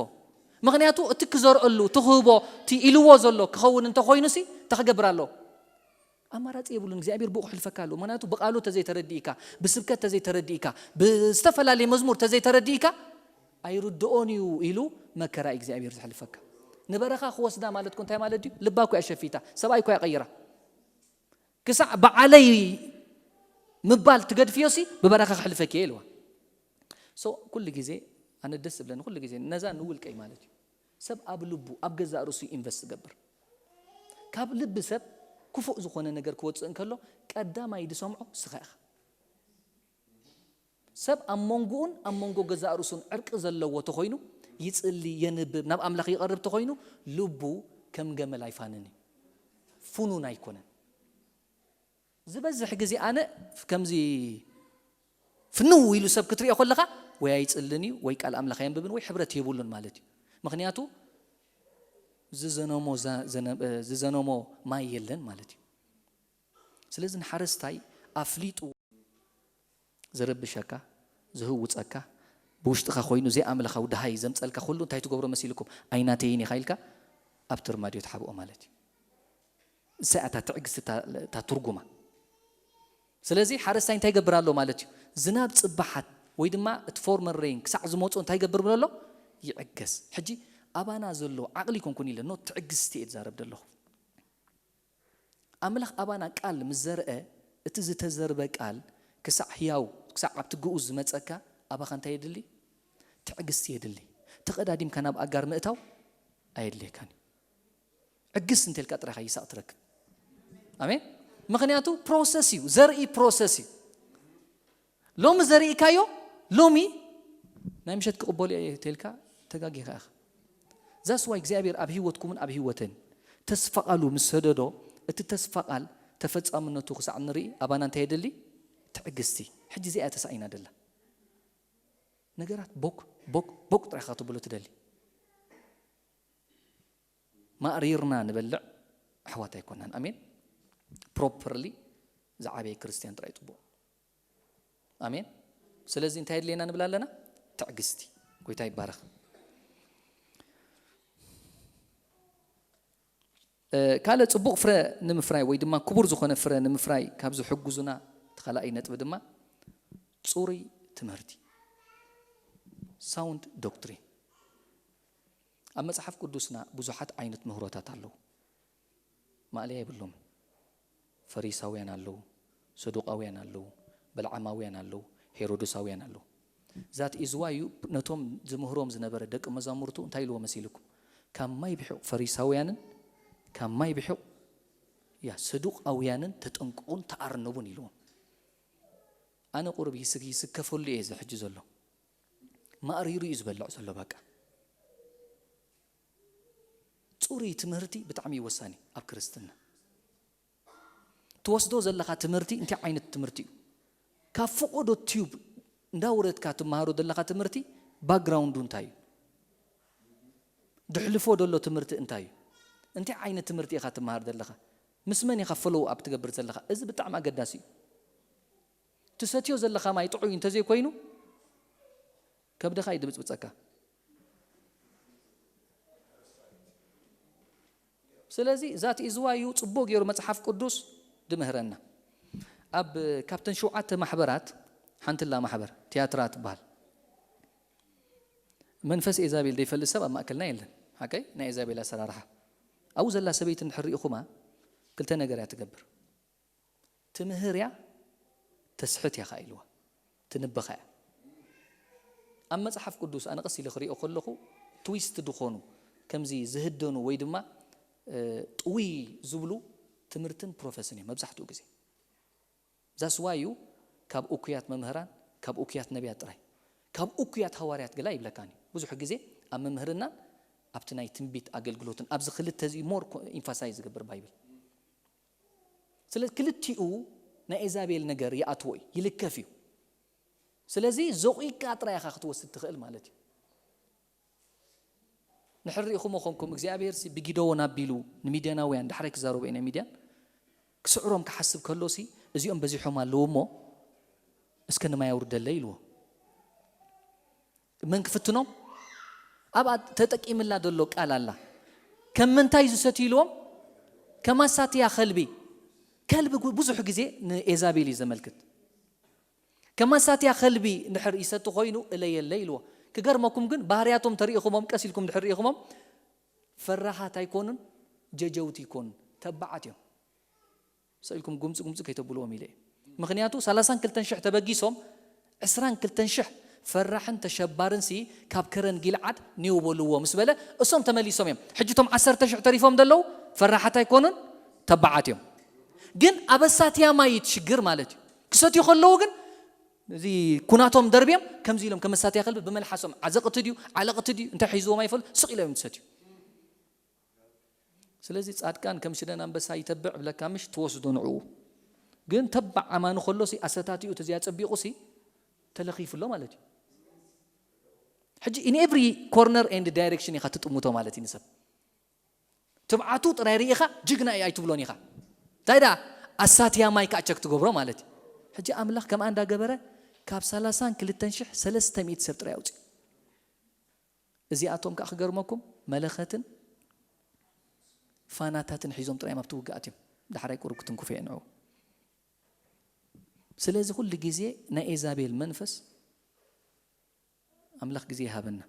ምኽንያቱ እቲ ክዘርአሉ፣ እቲ ክህቦ፣ እቲ ኢልዎ ዘሎ ክኸውን እንተኾይኑሲ እንታይ ክገብር ኣለዎ? ኣማራጺ የብሉን። እግዚኣብሔር ብኡ ክሕልፈካ ኣለዎ። ምኽንያቱ ብቃሉ ተዘይተረዲእካ፣ ብስብከት ተዘይተረዲእካ፣ ብዝተፈላለየ መዝሙር ተዘይተረዲእካ፣ ኣይርድኦን እዩ ኢሉ መከራ እዩ እግዚኣብሔር ዘሕልፈካ። ንበረኻ ክወስዳ ማለት እኮ እንታይ ማለት እዩ? ልባ እኮ እያ ሸፊታ፣ ሰብኣይ እኮ እያ ቀይራ። ክሳዕ በዓለይ ምባል ትገድፍዮሲ ብበረኻ ክሕልፈኪ እየ ኢልዋ። ሶ ኩሉ ግዜ ኣነ ደስ ዝብለኒ ኩሉ ግዜ ነዛ ንውልቀይ ማለት እዩ። ሰብ ኣብ ልቡ ኣብ ገዛእ ርእሱ ኢንቨስት ዝገብር፣ ካብ ልቢ ሰብ ክፉእ ዝኾነ ነገር ክወፅእ እንከሎ ቀዳማይ ዝሰምዖ ንስኻ ኢኻ። ሰብ ኣብ መንጎኡን ኣብ መንጎ ገዛእ ርእሱን ዕርቂ ዘለዎ ተኾይኑ፣ ይጽሊ፣ የንብብ፣ ናብ ኣምላኽ ይቐርብ ተኾይኑ፣ ልቡ ከም ገመል ኣይፋንን እዩ፣ ፍኑን ኣይኮነን። ዝበዝሕ ግዜ ኣነ ከምዚ ፍንው ኢሉ ሰብ ክትሪኦ ከለኻ ወይ ኣይጽልን እዩ ወይ ቃል ኣምላኽ ኣየንብብን ወይ ሕብረት የብሉን ማለት እዩ። ምኽንያቱ ዝዘነሞ ዛ- ዘነ- ዝዘነሞ ማይ የለን ማለት እዩ። ስለዚ ንሓረስታይ ኣፍሊጡ ዝርብሸካ፣ ዝህውፀካ፣ ብውሽጥኻ ኮይኑ ዘይኣምለኻዊ ድሃይ ዘምፀልካ ኩሉ እንታይ ትገብሮ መሲልኩም? ኣይናተይን ኢኻ ኢልካ ኣብቲ ርማድዮ ትሓብኦ ማለት እዩ። እሳ እታ ትዕግስቲ እታ- እታ ትርጉማ። ስለዚ ሓረስታይ እንታይ ይገብር ኣሎ ማለት እዩ? ዝናብ ፅባሓት ወይ ድማ እቲ ፎርመር ሬን ክሳዕ ዝመፁ እንታይ ይገብር ብሎ ኣሎ? ይዕገስ። ሕጂ ኣባና ዘሎ ዓቕሊ ይኮንኩን ኢለ ኖ ትዕግስቲ እየ ዝዛረብ ዘለኹ። ኣምላኽ ኣባና ቃል ምስ ዘርአ እቲ ዝተዘርበ ቃል ክሳዕ ህያው ክሳዕ ኣብቲ ግኡዝ ዝመፀካ ኣባኻ እንታይ የድሊ? ትዕግስቲ የድሊ። ተቐዳዲምካ ናብ ኣጋር ምእታው ኣየድልየካን እዩ። ዕግስ እንተልካ ጥራይኻ ይስሐቅ ትረክብ። ኣሜን። ምኽንያቱ ፕሮሰስ እዩ፣ ዘርኢ ፕሮሰስ እዩ። ሎሚ ዘርኢካዮ ሎሚ ናይ ምሸት ክቕበሉ እየ ተልካ ተጋጊኻ ኢኻ። ዛስ ዋይ እግዚኣብሔር ኣብ ህይወትኩምን ኣብ ህይወትን ተስፋ ቃሉ ምስ ሰደዶ እቲ ተስፋ ቃል ተፈጻምነቱ ክሳዕ ንርኢ ኣባና እንታይ የድሊ? ትዕግስቲ። ሕጂ እዚኣ እያ ተሳኢና ደላ። ነገራት ቦክ ቦክ ቦክ ጥራይኻ ትብሎ ትደሊ። ማእሪርና ንበልዕ ኣሕዋት ኣይኮናን። ኣሜን። ፕሮፐርሊ ዝዓበየ ክርስቲያን ጥራይ ጽቡቕ። ኣሜን። ስለዚ እንታይ የድልየና ንብል ኣለና? ትዕግስቲ። ጎይታ ይባረኽ። ካልእ ጽቡቕ ፍረ ንምፍራይ ወይ ድማ ክቡር ዝኾነ ፍረ ንምፍራይ ካብ ዝሕግዙና ተኻላኣይ ነጥቢ ድማ ጽሩይ ትምህርቲ፣ ሳውንድ ዶክትሪን። ኣብ መጽሓፍ ቅዱስና ብዙሓት ዓይነት ምህሮታት ኣለዉ። ማእለያ የብሎምን። ፈሪሳውያን ኣለዉ፣ ሰዱቃውያን ኣለዉ፣ በልዓማውያን ኣለዉ፣ ሄሮዶሳውያን ኣለዉ። ዛት ኢዝዋዩ ነቶም ዝምህሮም ዝነበረ ደቂ መዛሙርቱ እንታይ ኢልዎ መሲልኩም? ካብ ማይ ብሒቕ ፈሪሳውያንን ካብ ማይ ብሒቕ ያ ሰዱቃውያንን ተጠንቅቑን ተኣርነቡን ኢልዎም። ኣነ ቁሩብ ይስግ ይስከፈሉ እየ እዚ ሕጂ ዘሎ። ማእሪሩ እዩ ዝበልዕ ዘሎ በቃ። ጽሩይ ትምህርቲ ብጣዕሚ እዩ ወሳኒ ኣብ ክርስትና። ትወስዶ ዘለኻ ትምህርቲ እንታይ ዓይነት ትምህርቲ እዩ? ካብ ፍቆዶ ቲዩብ እንዳወረድካ ትመሃሮ ዘለኻ ትምህርቲ ባክግራውንዱ እንታይ እዩ? ድሕልፎ ደሎ ትምህርቲ እንታይ እዩ? እንታይ ዓይነት ትምህርቲ ኢኻ ትመሃር ዘለኻ? ምስ መን ኢኻ ፎሎው ኣፕ ትገብር ዘለኻ? እዚ ብጣዕሚ ኣገዳሲ እዩ። ትሰትዮ ዘለኻ ማይ ጥዑይ እንተዘይኮይኑ ከብድኻ እዩ ድብፅብፀካ። ስለዚ ዛት ኢዝዋዩ ጽቡቕ ገይሩ መጽሓፍ ቅዱስ ድምህረና። ኣብ ካብተን ሸውዓተ ማሕበራት ሓንትላ ማሕበር ቲያትራ ትበሃል። መንፈስ ኤዛቤል ዘይፈልጥ ሰብ ኣብ ማእከልና የለን። ሓቀይ ናይ ኤዛቤል ኣሰራርሓ ኣብኡ ዘላ ሰበይቲ እንድሕር ርኢኹማ ክልተ ነገር እያ ትገብር። ትምህር እያ፣ ተስሕት እያ ኸዓ ኢልዋ። ትንበኻ እያ። ኣብ መጽሓፍ ቅዱስ ኣነ ቀስ ኢለ ክሪኦ ከለኹ ትዊስት ዝኾኑ ከምዚ ዝህደኑ ወይ ድማ እ፣ ጥውይ ዝብሉ ትምህርትን ፕሮፌስን እዮም መብዛሕትኡ ግዜ። ዛስዋዩ ካብ እኩያት መምህራን ካብ እኩያት ነቢያት ጥራይ ካብ እኩያት ሃዋርያት ገላ ይብለካኒ። ብዙሕ ግዜ ኣብ መምህርናን ኣብቲ ናይ ትንቢት ኣገልግሎትን ኣብዚ ክልተ እዚ ሞር ኢንፋሳይዝ ዝገብር ባይብል። ስለዚ ክልቲኡ ናይ ኤዛቤል ነገር ይኣትዎ እዩ፣ ይልከፍ እዩ። ስለዚ ዘቑይቃ ጥራይ ኢኻ ክትወስድ ትኽእል ማለት እዩ። ንሕር ርኢኹሞ ኾንኩም እግዚኣብሔር ሲ ብጊደዎን ኣቢሉ ንሚድያናውያን ዳሕራይ ክዛረቡ ናይ ሚድያን ክስዕሮም ክሓስብ ከሎ ሲ እዚኦም በዚሖም ኣለዉ እሞ እስከ ንማይ ኣውርደለይ ኢልዎ። መን ክፍትኖም ኣብኣ ተጠቂምላ ዘሎ ቃል ኣላ። ከም ምንታይ ዝሰትዩ ኢልዎም? ከማሳትያ ከልቢ። ከልቢ ጉ- ብዙሕ ግዜ ንኤዛቤል እዩ ዘመልክት። ከማሳትያ ከልቢ እንድሕር ይሰቲ ኮይኑ እለየለ ኢልዎ። ክገርመኩም ግን ባህርያቶም ተሪኢኹሞም ቀስ ኢልኩም እንድሕር ርኢኹሞም ፈራሃት ኣይኮኑን፣ ጀጀውቲ ይኮኑን፣ ተባዓት እዮም። ስቕ ኢልኩም ጉምፂ ጉምፂ ከይተብልዎም ኢለ እየ። ምኽንያቱ ሰላሳን ክልተን ሽሕ ተበጊሶም ዕስራን ክልተን ሽሕ ፈራሕን ተሸባርን ሲ ካብ ከረን ጊልዓድ ኒው በልዎ ምስ በለ እሶም ተመሊሶም እዮም። ሕጂ እቶም ዓሰርተ ሽሕ ተሪፎም ዘለዉ ፈራሓት ኣይኮኑን፣ ተባዓት እዮም። ግን ኣበሳትያ ማይት ሽግር ማለት እዩ። ክሰትዩ ከለዉ ግን እዚ ኩናቶም ደርብዮም ከምዚ ኢሎም ከመሳትያ ከልቢ ብመልሓሶም ዓዘቕቲ ድዩ ዓለቕቲ ድዩ እንታይ ሒዝዎም ኣይፈሉ ስቕ ኢሎም እዮም ዝሰትዩ። ስለዚ ጻድቃን ከም ሽደን ኣንበሳ ይተብዕ ብለካ ምሽ ትወስዶ ንዕኡ። ግን ተባዕ ኣማኒ ከሎ ሲ ኣሰታቲኡ ተዚያ ጸቢቑ ሲ ተለኺፉ ኣሎ ማለት እዩ። ሕጂ in every corner and direction ኢኻ ትጥምቶ ማለት እዩ ንሰብ። ትብዓቱ ጥራይ ርኢኻ ጅግና እዩ ኣይትብሎን ኢኻ። እንታይ ደኣ ኣሳትያ ማይ ከዓ ቸክ ትገብሮ ማለት እዩ። ሕጂ ኣምላኽ ከምኣ እንዳገበረ ካብ ሰላሳን ክልተን ሽሕ ሰለስተ ሚእቲ ሰብ ጥራይ ኣውፅእ። እዚኣቶም ከዓ ክገርመኩም መለኸትን ፋናታትን ሒዞም ጥራይ ኣብቲ ውግኣት እዮም። ዳሕራይ ቁሩብ ክትንኩፉ የንዑ። ስለዚ ኩሉ ግዜ ናይ ኤዛቤል መንፈስ ኣምላኽ ግዜ ይሃበና።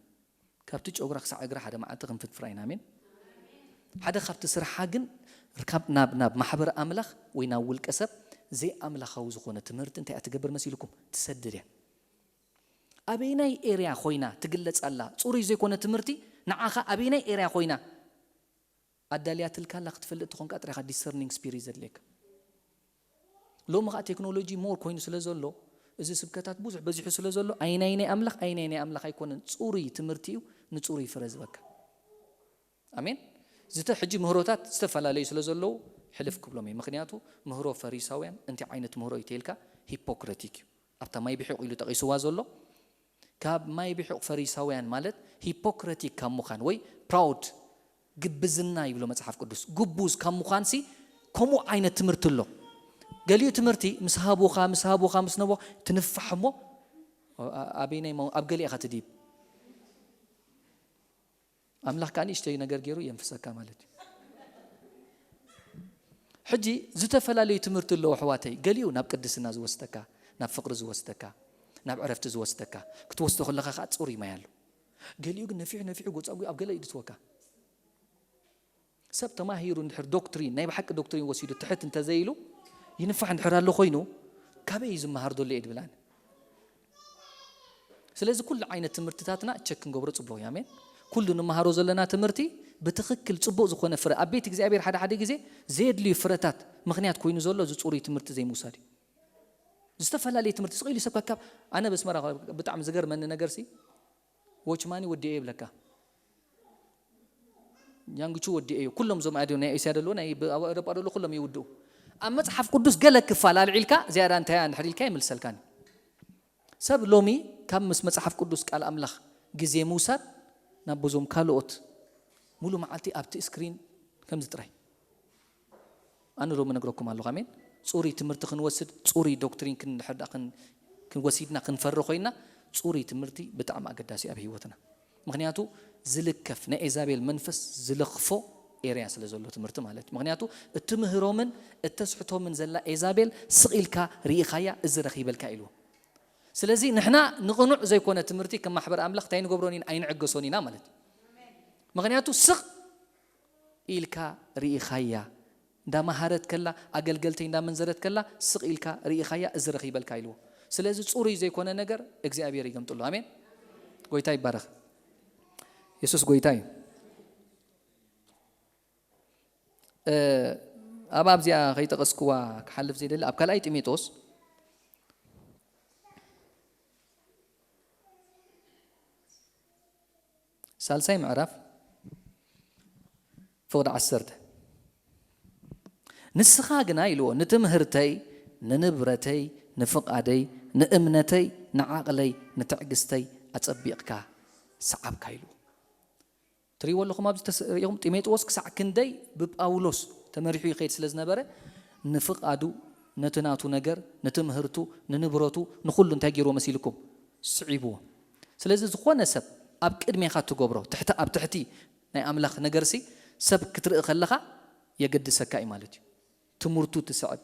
ካብቲ ጨጉራ ክሳዕ እግራ ሓደ መዓልቲ ክንፍትፍራ ኢና። ኣሜን። ሓደ ካብቲ ስርሓ ግን ርካብ ናብ ናብ ማሕበር ኣምላኽ ወይ ናብ ውልቀ ሰብ ዘይኣምላኻዊ ዝኾነ ትምህርቲ እንታይ እያ ትገብር መሲልኩም? ትሰድድ እያ። ኣበይናይ ኤርያ ኮይና ትግለጽ ኣላ? ጽሩይ ዘይኮነ ትምህርቲ ንዓኻ ኣበይናይ ኤርያ ኮይና ኣዳልያትልካ ኣላ ክትፈልጥ ትኾንካ ጥራይኻ ዲሰርኒንግ ስፒሪት ዘድልየካ። ሎሚ ከዓ ቴክኖሎጂ ሞር ኮይኑ ስለ ዘሎ እዚ ስብከታት ብዙሕ በዚሑ ስለ ዘሎ ኣይናይ ናይ ኣምላኽ ኣይናይ ናይ ኣምላኽ ኣይኮነን። ጽሩይ ትምህርቲ እዩ ንጽሩይ ፍረ ዝበካ። ኣሜን። ዝተ ሕጂ ምህሮታት ዝተፈላለዩ ስለ ዘለዉ ሕልፍ ክብሎም እዩ። ምክንያቱ ምህሮ ፈሪሳውያን እንታይ ዓይነት ምህሮ እዩ ተይልካ ሂፖክረቲክ እዩ። ኣብታ ማይ ብሒቕ ኢሉ ጠቒስዋ ዘሎ ካብ ማይ ብሒቕ ፈሪሳውያን ማለት ሂፖክረቲክ ካብ ምዃን ወይ ፕራውድ ግብዝና ይብሎ መጽሓፍ ቅዱስ። ግቡዝ ካብ ምዃንሲ ከምኡ ዓይነት ትምህርቲ ኣሎ። ገሊኡ ትምህርቲ ምስ ሃቡኻ ምስ ሃቡኻ ምስ ነቦ ትንፋሕ እሞ ኣበይናይ ኣብ ገሊእኻ ትዲብ ኣምላኽ ከዓ ንእሽተይ ነገር ገይሩ የንፍሰካ ማለት እዩ። ሕጂ ዝተፈላለዩ ትምህርቲ ኣለዉ ኣሕዋተይ። ገሊኡ ናብ ቅድስና ዝወስደካ፣ ናብ ፍቕሪ ዝወስደካ፣ ናብ ዕረፍቲ ዝወስደካ፣ ክትወስዶ ከለኻ ከዓ ፅሩይ ማይ ኣሎ። ገሊኡ ግን ነፊሑ ነፊሑ ጎፃጉ ኣብ ገለ ይድትወካ። ሰብ ተማሂሩ እንድሕር ዶክትሪን ናይ ብሓቂ ዶክትሪን ወሲዱ ትሕት እንተዘይሉ ይንፋሕ እንድሕር ኣሎ ኮይኑ ካበይ እዩ ዝመሃር ዘሎ እየ ድብል ኣነ። ስለዚ ኩሉ ዓይነት ትምህርትታትና ቸክ ክንገብሮ ፅቡቅ እዩ። ኣሜን። ኩሉ ንመሃሮ ዘለና ትምህርቲ ብትኽክል ፅቡቅ ዝኾነ ፍረ ኣብ ቤት እግዚኣብሔር ሓደ ሓደ ግዜ ዘየድልዩ ፍረታት ምክንያት ኮይኑ ዘሎ እዚ ፅሩይ ትምህርቲ ዘይምውሳድ እዩ። ዝተፈላለየ ትምህርቲ ስቕ ኢሉ ሰብ ካብ ኣነ በስመራ ብጣዕሚ ዝገርመኒ ነገር ሲ ዎችማኒ ወዲኤ ይብለካ። ኛንግቹ ወዲኤ እዩ። ኩሎም ዞም ኣድዮ ናይ ኤስያ ደሎ ናይ ኣብ ኤውሮጳ ደሎ ኩሎም ይውድኡ። ኣብ መጽሓፍ ቅዱስ ገለ ክፋል ኣልዒልካ ዝያዳ እንታይ እንድሕር ኢልካ ይምልሰልካን እዩ። ሰብ ሎሚ ካብ ምስ መጽሓፍ ቅዱስ ቃል ኣምላኽ ግዜ ምውሳድ ናብ ብዙም ካልኦት ሙሉ መዓልቲ ኣብቲ ስክሪን ከምዚ ጥራይ። ኣነ ሎሚ ነግረኩም ኣለኹ። ኣሜን። ጽሩይ ትምህርቲ ክንወስድ ጽሩይ ዶክትሪን ክንድሕር ደኣ ክን- ክንወሲድና ክንፈሪ ኮይና ጽሩይ ትምህርቲ ብጣዕሚ ኣገዳሲ ኣብ ህይወትና። ምክንያቱ ዝልከፍ ናይ ኤዛቤል መንፈስ ዝለኽፎ ኤርያ ስለ ዘሎ ትምህርቲ ማለት እዩ። ምክንያቱ እትምህሮምን እተስሕቶምን ዘላ ኤዛቤል ስቕ ኢልካ ርኢኻያ እዚ ረኺበልካ ኢልዎ። ስለዚ ንሕና ንቕኑዕ ዘይኮነ ትምህርቲ ከም ማሕበር ኣምላኽ እንታይ ንገብሮን ኢና ኣይንዕገሶን ኢና ማለት እዩ። ምክንያቱ ስቕ ኢልካ ርኢኻያ እንዳመሃረት ከላ ኣገልገልተይ እንዳመንዘረት ከላ ስቕ ኢልካ ርኢኻያ እዚ ረኺበልካ ኢልዎ። ስለዚ ፅሩይ ዘይኮነ ነገር እግዚኣብሔር ይገምጥሎ። ኣሜን። ጎይታ ይባረኽ። የሱስ ጎይታ እዩ። ኣብ ኣብዚኣ ከይጠቐስክዋ ክሓልፍ ዘይደሊ ኣብ ካልኣይ ጢሞቴዎስ ሳልሳይ ምዕራፍ ፍቕዲ ዓሰርተ ንስኻ ግና ኢልዎ ንትምህርተይ ንንብረተይ ንፍቓደይ ንእምነተይ ንዓቕለይ ንትዕግስተይ ኣጸቢቕካ ሰዓብካ ኢልዎ። ትሪእዎ ኣለኹም ኣብዚ ተስ- ሪኢኹም ጢሞቴዎስ ክሳዕ ክንደይ ብጳውሎስ ተመሪሑ ይኸይድ ስለ ዝነበረ ንፍቓዱ ነቲ ናቱ ነገር ንትምህርቱ ንንብረቱ ንኹሉ እንታይ ገይርዎ መሲልኩም ስዒብዎ። ስለዚ ዝኾነ ሰብ ኣብ ቅድሜኻ ትገብሮ ትሕቲ ኣብ ትሕቲ ናይ ኣምላኽ ነገርሲ ሰብ ክትርኢ ከለኻ የገድሰካ እዩ ማለት እዩ። ትምህርቱ ትስዕብ፣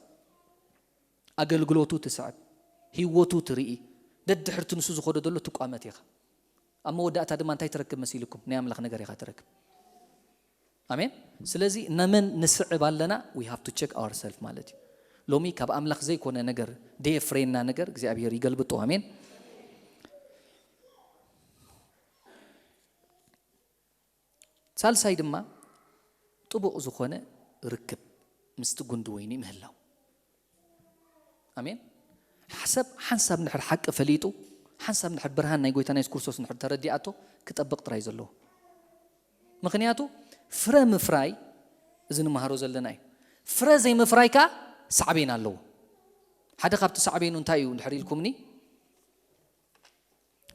ኣገልግሎቱ ትስዕብ፣ ህይወቱ ትርኢ፣ ደድሕርቲ ንሱ ዝኾዶ ዘሎ ትቋመት ኢኻ። ኣብ መወዳእታ ድማ እንታይ ትረክብ መሲልኩም? ናይ ኣምላኽ ነገር ኢኻ ትረክብ። ኣሜን። ስለዚ ነመን ንስዕብ ኣለና? We have to check ourselves ማለት እዩ። ሎሚ ካብ ኣምላኽ ዘይኮነ ነገር ደየፍሬና ነገር እግዚኣብሔር ይገልብጦ። ኣሜን። ሳልሳይ ድማ ጥቡቕ ዝኾነ ርክብ ምስቲ ጉንዲ ወይኒ ምህላው። ኣሜን። ሰብ ሓንሳብ ንድሕር ሓቂ ፈሊጡ፣ ሓንሳብ ንድሕር ብርሃን ናይ ጎይታ ናይ የሱስ ክርስቶስ ንድሕር ተረዲኣቶ ክጠብቕ ጥራይ ዘለዎ። ምኽንያቱ ፍረ ምፍራይ እዚ ንምሃሮ ዘለና እዩ። ፍረ ዘይምፍራይ ከኣ ሳዕቤን ኣለዎ። ሓደ ካብቲ ሳዕቤኑ እንታይ እዩ እንድሕር ኢልኩምኒ፣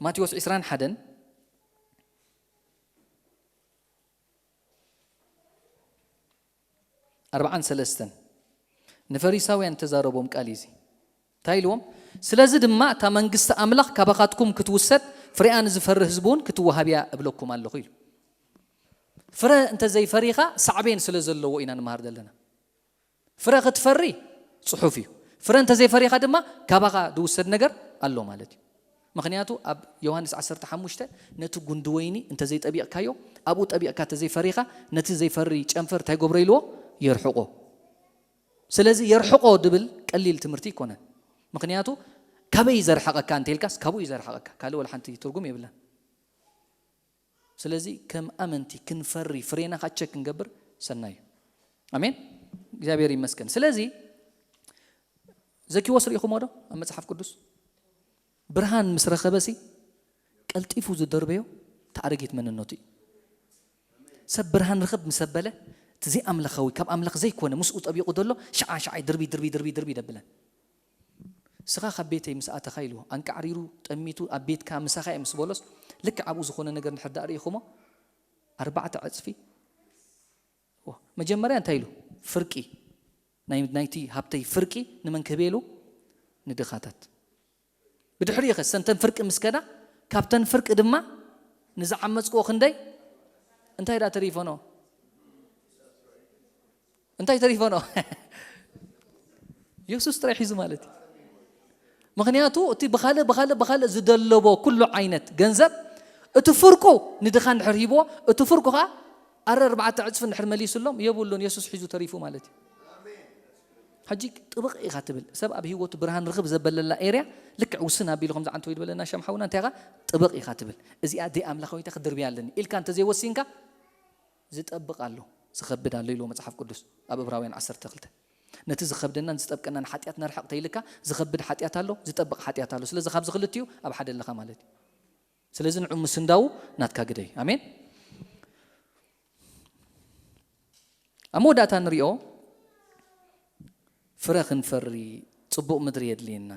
ማቴዎስ ዕስራን ሓደን ኣርብዓን ሰለስተን ንፈሪሳውያን ተዛረቦም ቃል እዚ እንታይ ኢልዎም? ስለዚ ድማ እታ መንግስቲ ኣምላኽ ካባኻትኩም ክትውሰድ፣ ፍሬኣ ንዝፈሪ ህዝቢ እውን ክትወሃብ እያ እብለኩም ኣለኹ ኢሉ። ፍረ እንተዘይፈሪኻ ሳዕቤን ስለ ዘለዎ ኢና ንመሃር ዘለና። ፍረ ክትፈሪ ጽሑፍ እዩ። ፍረ እንተዘይፈሪኻ ድማ ካባኻ ዝውሰድ ነገር ኣሎ ማለት እዩ። ምኽንያቱ ኣብ ዮሃንስ ዓሰርተ ሓሙሽተ ነቲ ጉንዲ ወይኒ እንተዘይጠቢቕካዮ፣ ኣብኡ ጠቢቕካ እንተዘይፈሪኻ፣ ነቲ ዘይፈሪ ጨንፈር እንታይ ገብሮ ኢልዎ? የርሕቆ። ስለዚ የርሕቆ ድብል ቀሊል ትምህርቲ ኣይኮነን። ምኽንያቱ ካበይ ዘርሕቐካ እንተልካስ ካብኡ እዩ ዘርሕቐካ። ካልእ ወላ ሓንቲ ትርጉም የብላን። ስለዚ ከም ኣመንቲ ክንፈሪ ፍሬና ካቸክ ክንገብር ሰናይ እዩ። ኣሜን። እግዚኣብሔር ይመስገን። ስለዚ ዘኪዎስ ርኢኹሞ ዶ ኣብ መጽሓፍ ቅዱስ? ብርሃን ምስ ረኸበሲ ቀልጢፉ ዝደርበዮ ተኣረጊት መንነቱ እዩ። ሰብ ብርሃን ርኽብ ምስ ኣበለ እቲ ዘይኣምላኻዊ ካብ ኣምላኽ ዘይኮነ ምስኡ ጠቢቑ ዘሎ ሽዓ ሽዓይ ድርቢ ድርቢ ድርቢ ድርቢ ደብለን። ስኻ ካብ ቤተይ ምስ ኣተኻ ኢልዎ ኣንቃዕሪሩ ጠሚቱ ኣብ ቤትካ ምሳኻ እየ ምስ በሎስ ልክዕ ኣብኡ ዝኾነ ነገር እንድሕር ደኣ ርኢኹሞ ኣርባዕተ ዕጽፊ። ዋ፣ መጀመርያ እንታይ ኢሉ? ፍርቂ ናይ ናይቲ ሃብተይ ፍርቂ ንመን ክህበ ኢሉ? ንድኻታት። ብድሕሪኡ ኸ ሰንተን ፍርቂ ምስ ከዳ ካብተን ፍርቂ ድማ ንዝዓመጽክዎ ክንደይ እንታይ ደኣ ተሪፎ ነው? እንታይ ተሪፎ ነው? የሱስ ጥራይ ሒዙ ማለት እዩ። ምኽንያቱ እቲ ብኻልእ ብኻልእ ብኻልእ ዝደለቦ ኩሉ ዓይነት ገንዘብ እቲ ፍርቁ ንድኻ እንድሕር ሂብዎ እቲ ፍርቁ ኸዓ ኣረ ኣርባዕተ ዕጽፊ እንድሕር መሊሱሎም የብሉን፣ የሱስ ሒዙ ተሪፉ ማለት እዩ። ሕጂ ጥብቕ ኢኻ ትብል ሰብ ኣብ ህይወቱ ብርሃን ርኽብ ዘበለላ ኤርያ ልክዕ ውስን ኣቢሉ ከምዚ ዓንተ ወይ ዝበለና ሻም ሓውና እንታይ ኢኻ ጥብቕ ኢኻ ትብል። እዚኣ ደይ ኣምላኻዊታ ክድርብያ ኣለኒ ኢልካ እንተዘይወሲንካ ዝጠብቕ ኣሎ ዝኸብድ ኣሎ ኢልዎ መጽሓፍ ቅዱስ ኣብ እብራውያን ዓሰርተ ክልተ። ነቲ ዝኸብደናን ዝጠብቀናን ሓጢኣት ነርሕቕ ተይልካ ዝኸብድ ሓጢኣት ኣሎ ዝጠብቕ ሓጢኣት ኣሎ። ስለዚ ካብዚ ክልቲኡ ኣብ ሓደ ኣለኻ ማለት እዩ። ስለዚ ንዑ ምስንዳው ናትካ ግደይ። ኣሜን። ኣብ መወዳእታ ንሪኦ ፍረ ክንፈሪ ጽቡቕ ምድሪ የድልየና።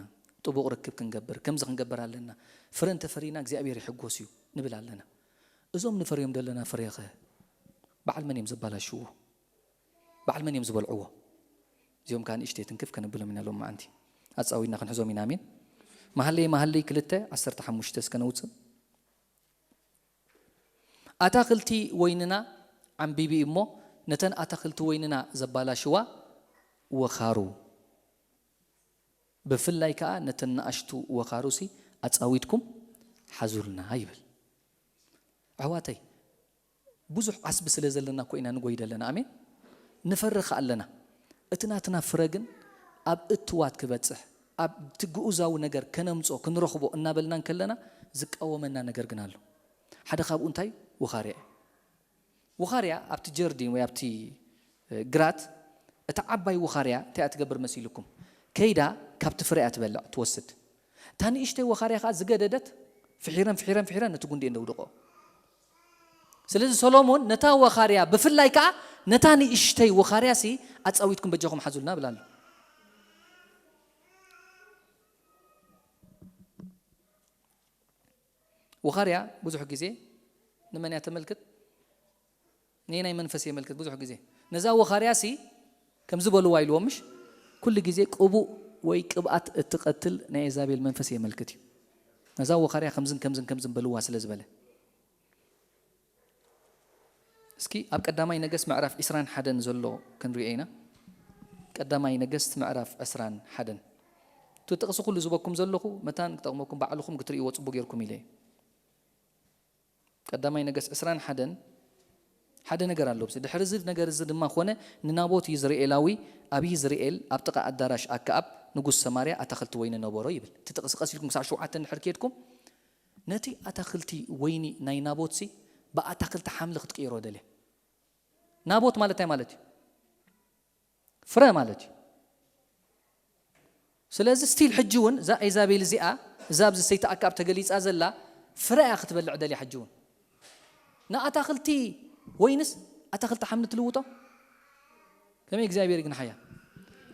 ጥቡቕ ርክብ ክንገብር ከምዚ ክንገብር ኣለና። ፍረ እንተፈሪና እግዚኣብሔር ይሕጎስ እዩ ንብል ኣለና። እዞም ንፈርዮም ዘለና ፍሬኸ በዓል መን እዮም ዘባላሽዎ? በዓል መን እዮም ዝበልዕዎ? እዚኦም ከዓ ንእሽተይ ትንክፍ ከነብሎም ኢና ሎም መዓንቲ ኣፃዊድና ክንሕዞም ኢና። ኣሜን። መሃለይ መሃለይ ክልተ ዓሰርተ ሓሙሽተ እስከ ነውፅእ። ኣታኽልቲ ወይንና ዓምቢቢ እሞ ነተን ኣታኽልቲ ወይንና ዘባላሽዋ ወኻሩ ብፍላይ ከዓ ነተን ንኣሽቱ ወኻሩሲ ኣፃዊድኩም ሓዙልና ይብል። ኣሕዋተይ ብዙሕ ዓስቢ ስለ ዘለና እኮ ኢና ንጎይ ዘለና። ኣሜን። ንፈርኽ ኣለና። እቲ ናትና ፍረ ግን ኣብ እትዋት ክበፅሕ ኣብቲ ግኡዛዊ ነገር ከነምፆ ክንረኽቦ እናበልና እንከለና ዝቃወመና ነገር ግን ኣሎ። ሓደ ካብኡ እንታይ ውኻርያ እዩ። ውኻርያ ኣብቲ ጀርዲን ወይ ኣብቲ ግራት እታ ዓባይ ውኻርያ እንታይ እያ ትገብር መሲልኩም? ከይዳ ካብቲ ፍረ እያ ትበልዕ ትወስድ። እታ ንእሽተይ ወኻርያ ከዓ ዝገደደት ፍሒረን ፍሒረን ፍሒረን ነቲ ጉንዲ እየን ደውድቆ። ስለዚ ሰሎሞን ነታ ወኻርያ ብፍላይ ከዓ ነታ ንእሽተይ ወኻርያ ሲ ኣፃዊትኩም በጃኹም ሓዙልና ብላ ኣሎ። ወኻርያ ብዙሕ ግዜ ንመን እያ ተመልክት? ንናይ መንፈስ የመልክት። ብዙሕ ግዜ ነዛ ወኻርያ ሲ ከምዚ በልዋ ኢልዎ ምሽ ኩሉ ግዜ ቅቡእ ወይ ቅብኣት እትቐትል ናይ ኤዛቤል መንፈስ የመልክት እዩ። ነዛ ወኻርያ ከምዝን ከምዝን ከምዝን በልዋ ስለ ዝበለ እስኪ ኣብ ቀዳማይ ነገስት ምዕራፍ ዕስራን ሓደን ዘሎ ክንሪኦ ኢና። ቀዳማይ ነገስት ምዕራፍ ዕስራን ሓደን እቲ ጥቕሲ ኩሉ ዝበኩም ዘለኹ መታን ክጠቕመኩም ባዕልኹም ክትርእይዎ ጽቡቅ ጌርኩም ኢለ እየ። ቀዳማይ ነገስት ዕስራን ሓደን ሓደ ነገር ኣሎ ኣብዚ። ድሕሪ እዚ ነገር እዚ ድማ ኾነ፣ ንናቦት ይዝርኤላዊ ኣብ ይዝርኤል ኣብ ጥቓ ኣዳራሽ ኣክኣብ ንጉስ ሰማርያ ኣታኽልቲ ወይኒ ነበሮ ይብል። እቲ ጥቕሲ ቀስ ኢልኩም ክሳዕ ሸውዓተ እንድሕር ከድኩም፣ ነቲ ኣታኽልቲ ወይኒ ናይ ናቦትሲ ብኣታኽልቲ ሓምሊ ክትቅይሮ ደልያ። ናቦት ማለት እንታይ ማለት እዩ? ፍረ ማለት እዩ። ስለዚ ስቲል ሕጂ እውን እዛ ኤዛቤል እዚኣ፣ እዛ ኣብዚ ሰይቲ ኣክኣብ ተገሊጻ ዘላ ፍረ እያ ክትበልዕ ደልያ። ሕጂ እውን ንኣታኽልቲ ወይንስ ኣታኽልቲ ሓምሊ ትልውጦ? ከመይ እግዚኣብሔር ግን ሓያ።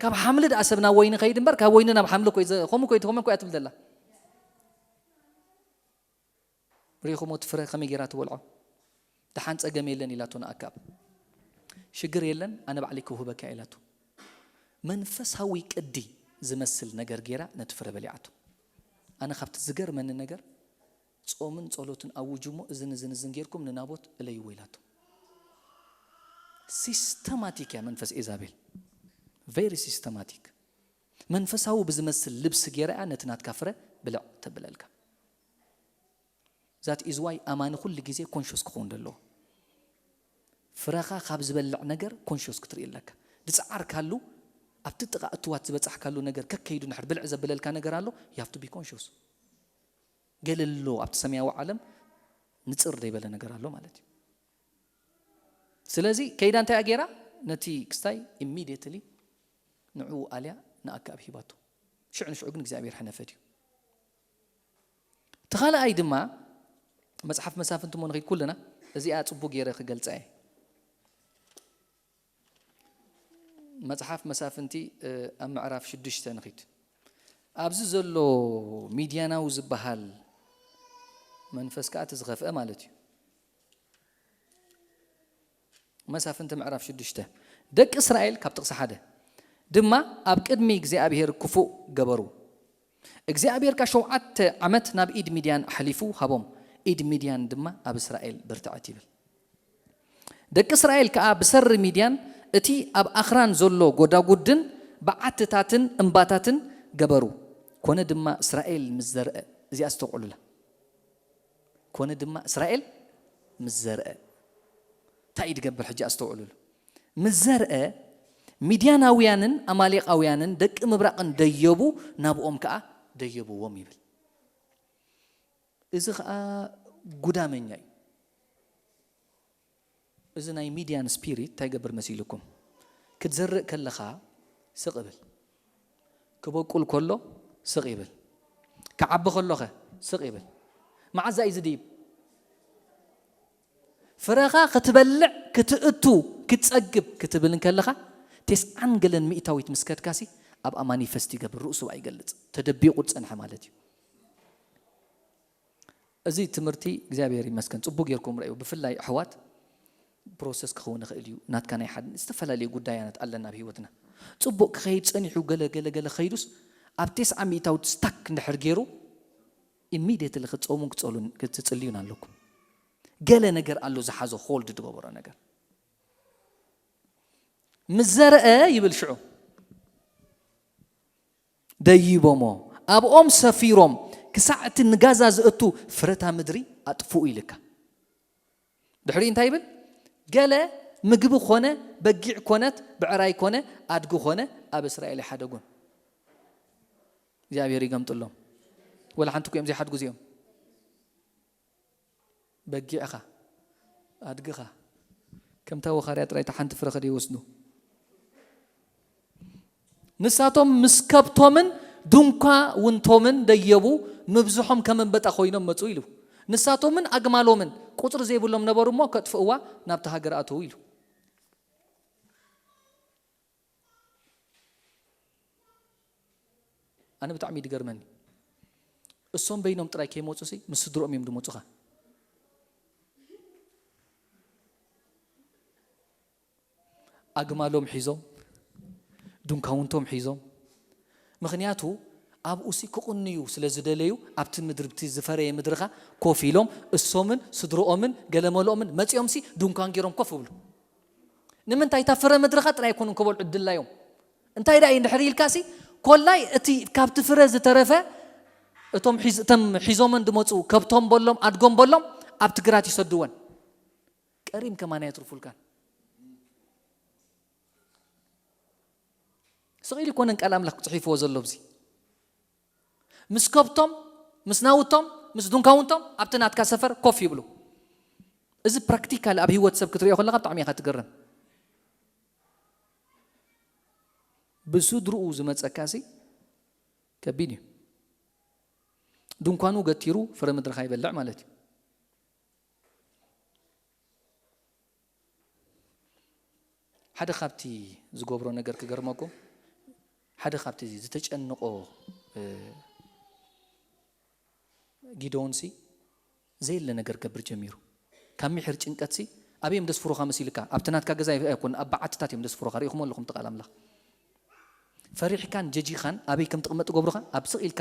ካብ ሓምሊ ደኣ ሰብ ናብ ወይኒ ከይድ እምበር፣ ካብ ወይኒ ናብ ሓምሊ ኮይ ዘ-፣ ከምኡ ኮይ ትኾመ ኮይ ትብል ዘላ። ሪኹሞ እቲ ፍረ ከመይ ጌራ ትበልዖ? ደሓን ጸገም የለን ኢላቶ ንኣክኣብ። ሽግር የለን፣ ኣነ ባዕለይ ክውህበካ ኢላቶ። መንፈሳዊ ቅዲ ዝመስል ነገር ጌራ ነቲ ፍረ በሊዓቶ። ኣነ ካብቲ ዝገርመኒ ነገር፣ ጾምን ጸሎትን ኣውጁ እሞ እዝን እዝን እዝን ጌርኩም ንናቦት እለይዎ ኢላቶ። ሲስተማቲክ እያ መንፈስ ኤዛቤል። ቨሪ ሲስተማቲክ። መንፈሳዊ ብዝመስል ልብሲ ጌራ እያ ነቲ ናትካ ፍረ ብልዕ ተብለልካ። ዛት ኢዝ ዋይ ኣማኒ ኩሉ ግዜ ኮንሽስ ክኸውን ዘለዎ። ፍረኻ ካብ ዝበልዕ ነገር ኮንሽስ ክትርኢ ኣለካ። ዝጸዓርካሉ፣ ኣብቲ ጥቓ እትዋት ዝበጻሕካሉ ነገር ከከይዱ ንሕር ብልዕ ዘብለልካ ነገር ኣሎ፣ you have to be conscious። ገለ ኣሎ ኣብቲ ሰማያዊ ዓለም ንጽር ዘይበለ ነገር ኣሎ ማለት እዩ። ስለዚ ከይዳ እንታይ እያ ጌራ? ነቲ ክስታይ ኢሚድየትሊ ንዕኡ ኣልያ ንኣክኣብ ሂባቶ። ሽዑ ንሽዑ ግን እግዚኣብሔር ሓነፈ ድዩ? እቲ ካልኣይ ድማ መጽሓፍ መሳፍንቲ እሞ ንኺድ ኩልና፣ እዚኣ ጽቡቅ ገይረ ክገልጻ እየ። መጽሓፍ መሳፍንቲ፣ እ፣ ኣብ ምዕራፍ ሽዱሽተ ንኺድ። ኣብዚ ዘሎ ሚድያናዊ ዝበሃል መንፈስ ከኣ እቲ ዝኸፍአ ማለት እዩ። መሳፍንቲ ምዕራፍ ሽዱሽተ። ደቂ እስራኤል ካብ ጥቕሲ ሓደ ድማ ኣብ ቅድሚ እግዚኣብሔር ክፉእ ገበሩ። እግዚኣብሔር ከኣ ሸውዓተ ዓመት ናብ ኢድ ሚድያን ኣሕሊፉ ሃቦም፣ ኢድ ሚድያን ድማ ኣብ እስራኤል በርትዐት ይብል። ደቂ እስራኤል ከኣ ብሰሪ ሚድያን እቲ ኣብ ኣኽራን ዘሎ ጎዳጉድን በዓትታትን እምባታትን ገበሩ። ኮነ ድማ እስራኤል ምስ ዘርአ፣ እዚኣ ኣስተውዕሉላ። ኮነ ድማ እስራኤል ምስ ዘርአ። እንታይ እዩ ዝገብር ሕጂ ኣስተውዕሉሉ። ምስ ዘርአ፣ ሚድያናውያንን ኣማሌቃውያንን ደቂ ምብራቕን ደየቡ፣ ናብኦም ከኣ ደየብዎም ይብል። እዚ ኸኣ ጉዳመኛ እዩ። እዚ ናይ ሚድያን ስፒሪት እንታይ ይገብር መሲልኩም? ክትዘርእ ከለኻ ስቕ ይብል። ክበቁል ከሎ ስቕ ይብል። ክዓቢ ከሎኸ ስቕ ይብል። መዓዛ እዩ ዝድይብ? ፍረኻ ክትበልዕ፣ ክትእቱ፣ ክትጸግብ ክትብል እንከለኻ፣ ተስዓን ገለን ሚእታዊት ምስ ከድካሲ ኣብኣ ማኒፈስት ይገብር፣ ርእሱ ኣይገልጽ። ተደቢቑ ዝጸንሐ ማለት እዩ። እዚ ትምህርቲ እግዚኣብሔር ይመስገን ጽቡቅ ጌርኩም ረእዩ። ብፍላይ ኣሕዋት ፕሮሰስ ክኸውን ይኽእል እዩ። ናትካ ናይ ሓደ ዝተፈላለዩ ጉዳያት ኣለና ኣብ ህይወትና። ጽቡቅ ክኸይድ ጸኒሑ ገለ ገለ ገለ ኸይዱስ ኣብ ተስዓ ሚእታዊት ስታክ እንድሕር ገይሩ ኢሚድየትሊ ክትጸሙን ክትጸሉን ክትጽልዩን ኣለኩም። ገለ ነገር ኣሎ ዝሓዞ ሆልድ ዝገበሮ ነገር። ምስ ዘርአ ይብል ሽዑ ደይቦሞ ኣብኦም ሰፊሮም ክሳዕ እቲ ንጋዛ ዝእቱ ፍረታ ምድሪ ኣጥፍኡ ኢልካ። ድሕሪ እንታይ ይብል? ገለ ምግቢ ኮነ በጊዕ ኮነት ብዕራይ ኮነ ኣድጊ ኮነ ኣብ እስራኤል ኣይሓደጉን። እግዚኣብሔር ይገምጥሎም። ወላ ሓንቲ እኮ እዮም ዘይሓድጉ እዚኦም። በጊዕኻ፣ ኣድግኻ፣ ከምታ ወኻርያ ጥራይ እታ ሓንቲ ፍረ ከደይወስዱ። ንሳቶም ምስ ከብቶምን ድንኳውንቶምን ደየቡ፣ ምብዝሖም ከም ኣንበጣ ኮይኖም መጹ ኢሉ። ንሳቶምን ኣግማሎምን ቁጽሪ ዘይብሎም ነበሩ እሞ ከጥፍእዋ ናብቲ ሃገር ኣተዉ ኢሉ። ኣነ ብጣዕሚ እዩ ዝገርመኒ። እሶም በይኖም ጥራይ ከይመፁ ሲ ምስ ስድሮኦም እዮም ዝመፁኻ። ኣግማሎም ሒዞም፣ ድንኳውንቶም ሒዞም። ምኽንያቱ ኣብኡ ሲ ክቕንዩ ስለ ዝደለዩ ኣብቲ ምድሪ፣ ብቲ ዝፈረየ ምድርኻ ኮፍ ኢሎም እሶምን ስድሮኦምን ገለመለኦምን መፂኦም ሲ ድንኳን ገይሮም ኮፍ ይብሉ። ንምንታይ? እታ ፍረ ምድርኻ ጥራይ ኣይኮኑን ክበልዑ ድላዮም። እንታይ ደኣ እዩ እንድሕር ኢልካሲ፣ ኮላይ እቲ ካብቲ ፍረ ዝተረፈ እቶም ሒዝ-፣ እቶም ሒዞመን ዝመፁ ከብቶም በሎም ኣድጎም በሎም ኣብቲ ግራት ይሰድወን። ቀሪም ከማን ኣየትርፉልካን። ስቕ ኢሉ ይኮነን ቃል ኣምላኽ ጽሒፍዎ ዘሎ ኣብዚ። ምስ ከብቶም፣ ምስ ናውቶም፣ ምስ ድንኳውንቶም ኣብቲ ናትካ ሰፈር ኮፍ ይብሉ። እዚ ፕራክቲካል ኣብ ህይወት ሰብ ክትሪኦ ከለኻ ብጣዕሚ ኢኻ ትገረም። ብስድርኡ ዝመጸካሲ ከቢድ እዩ። ድንኳኑ ገቲሩ ፍረ ምድርኻ ይበልዕ ማለት እዩ። ሓደ ካብቲ ዝገብሮ ነገር ክገርመኩም፣ ሓደ ካብቲ ዝተጨንቆ፣ እ፣ ጊደዎንሲ ዘየለ ነገር ገብር ጀሚሩ። ካብ ሚሕር ጭንቀትሲ ኣበይ እዮም ደስፍሩኻ መሲልካ? ኣብቲ ናትካ ገዛ ኣይኮን፣ ኣብ በዓትታት እዮም ደስፍሩኻ። ርኢኹም ኣለኹም እቲ ቃል ኣምላኽ። ፈሪሕካን ጀጂኻን ኣበይ ከም ትቕመጥ ገብሩኻ፣ ኣብ ስቕ ኢልካ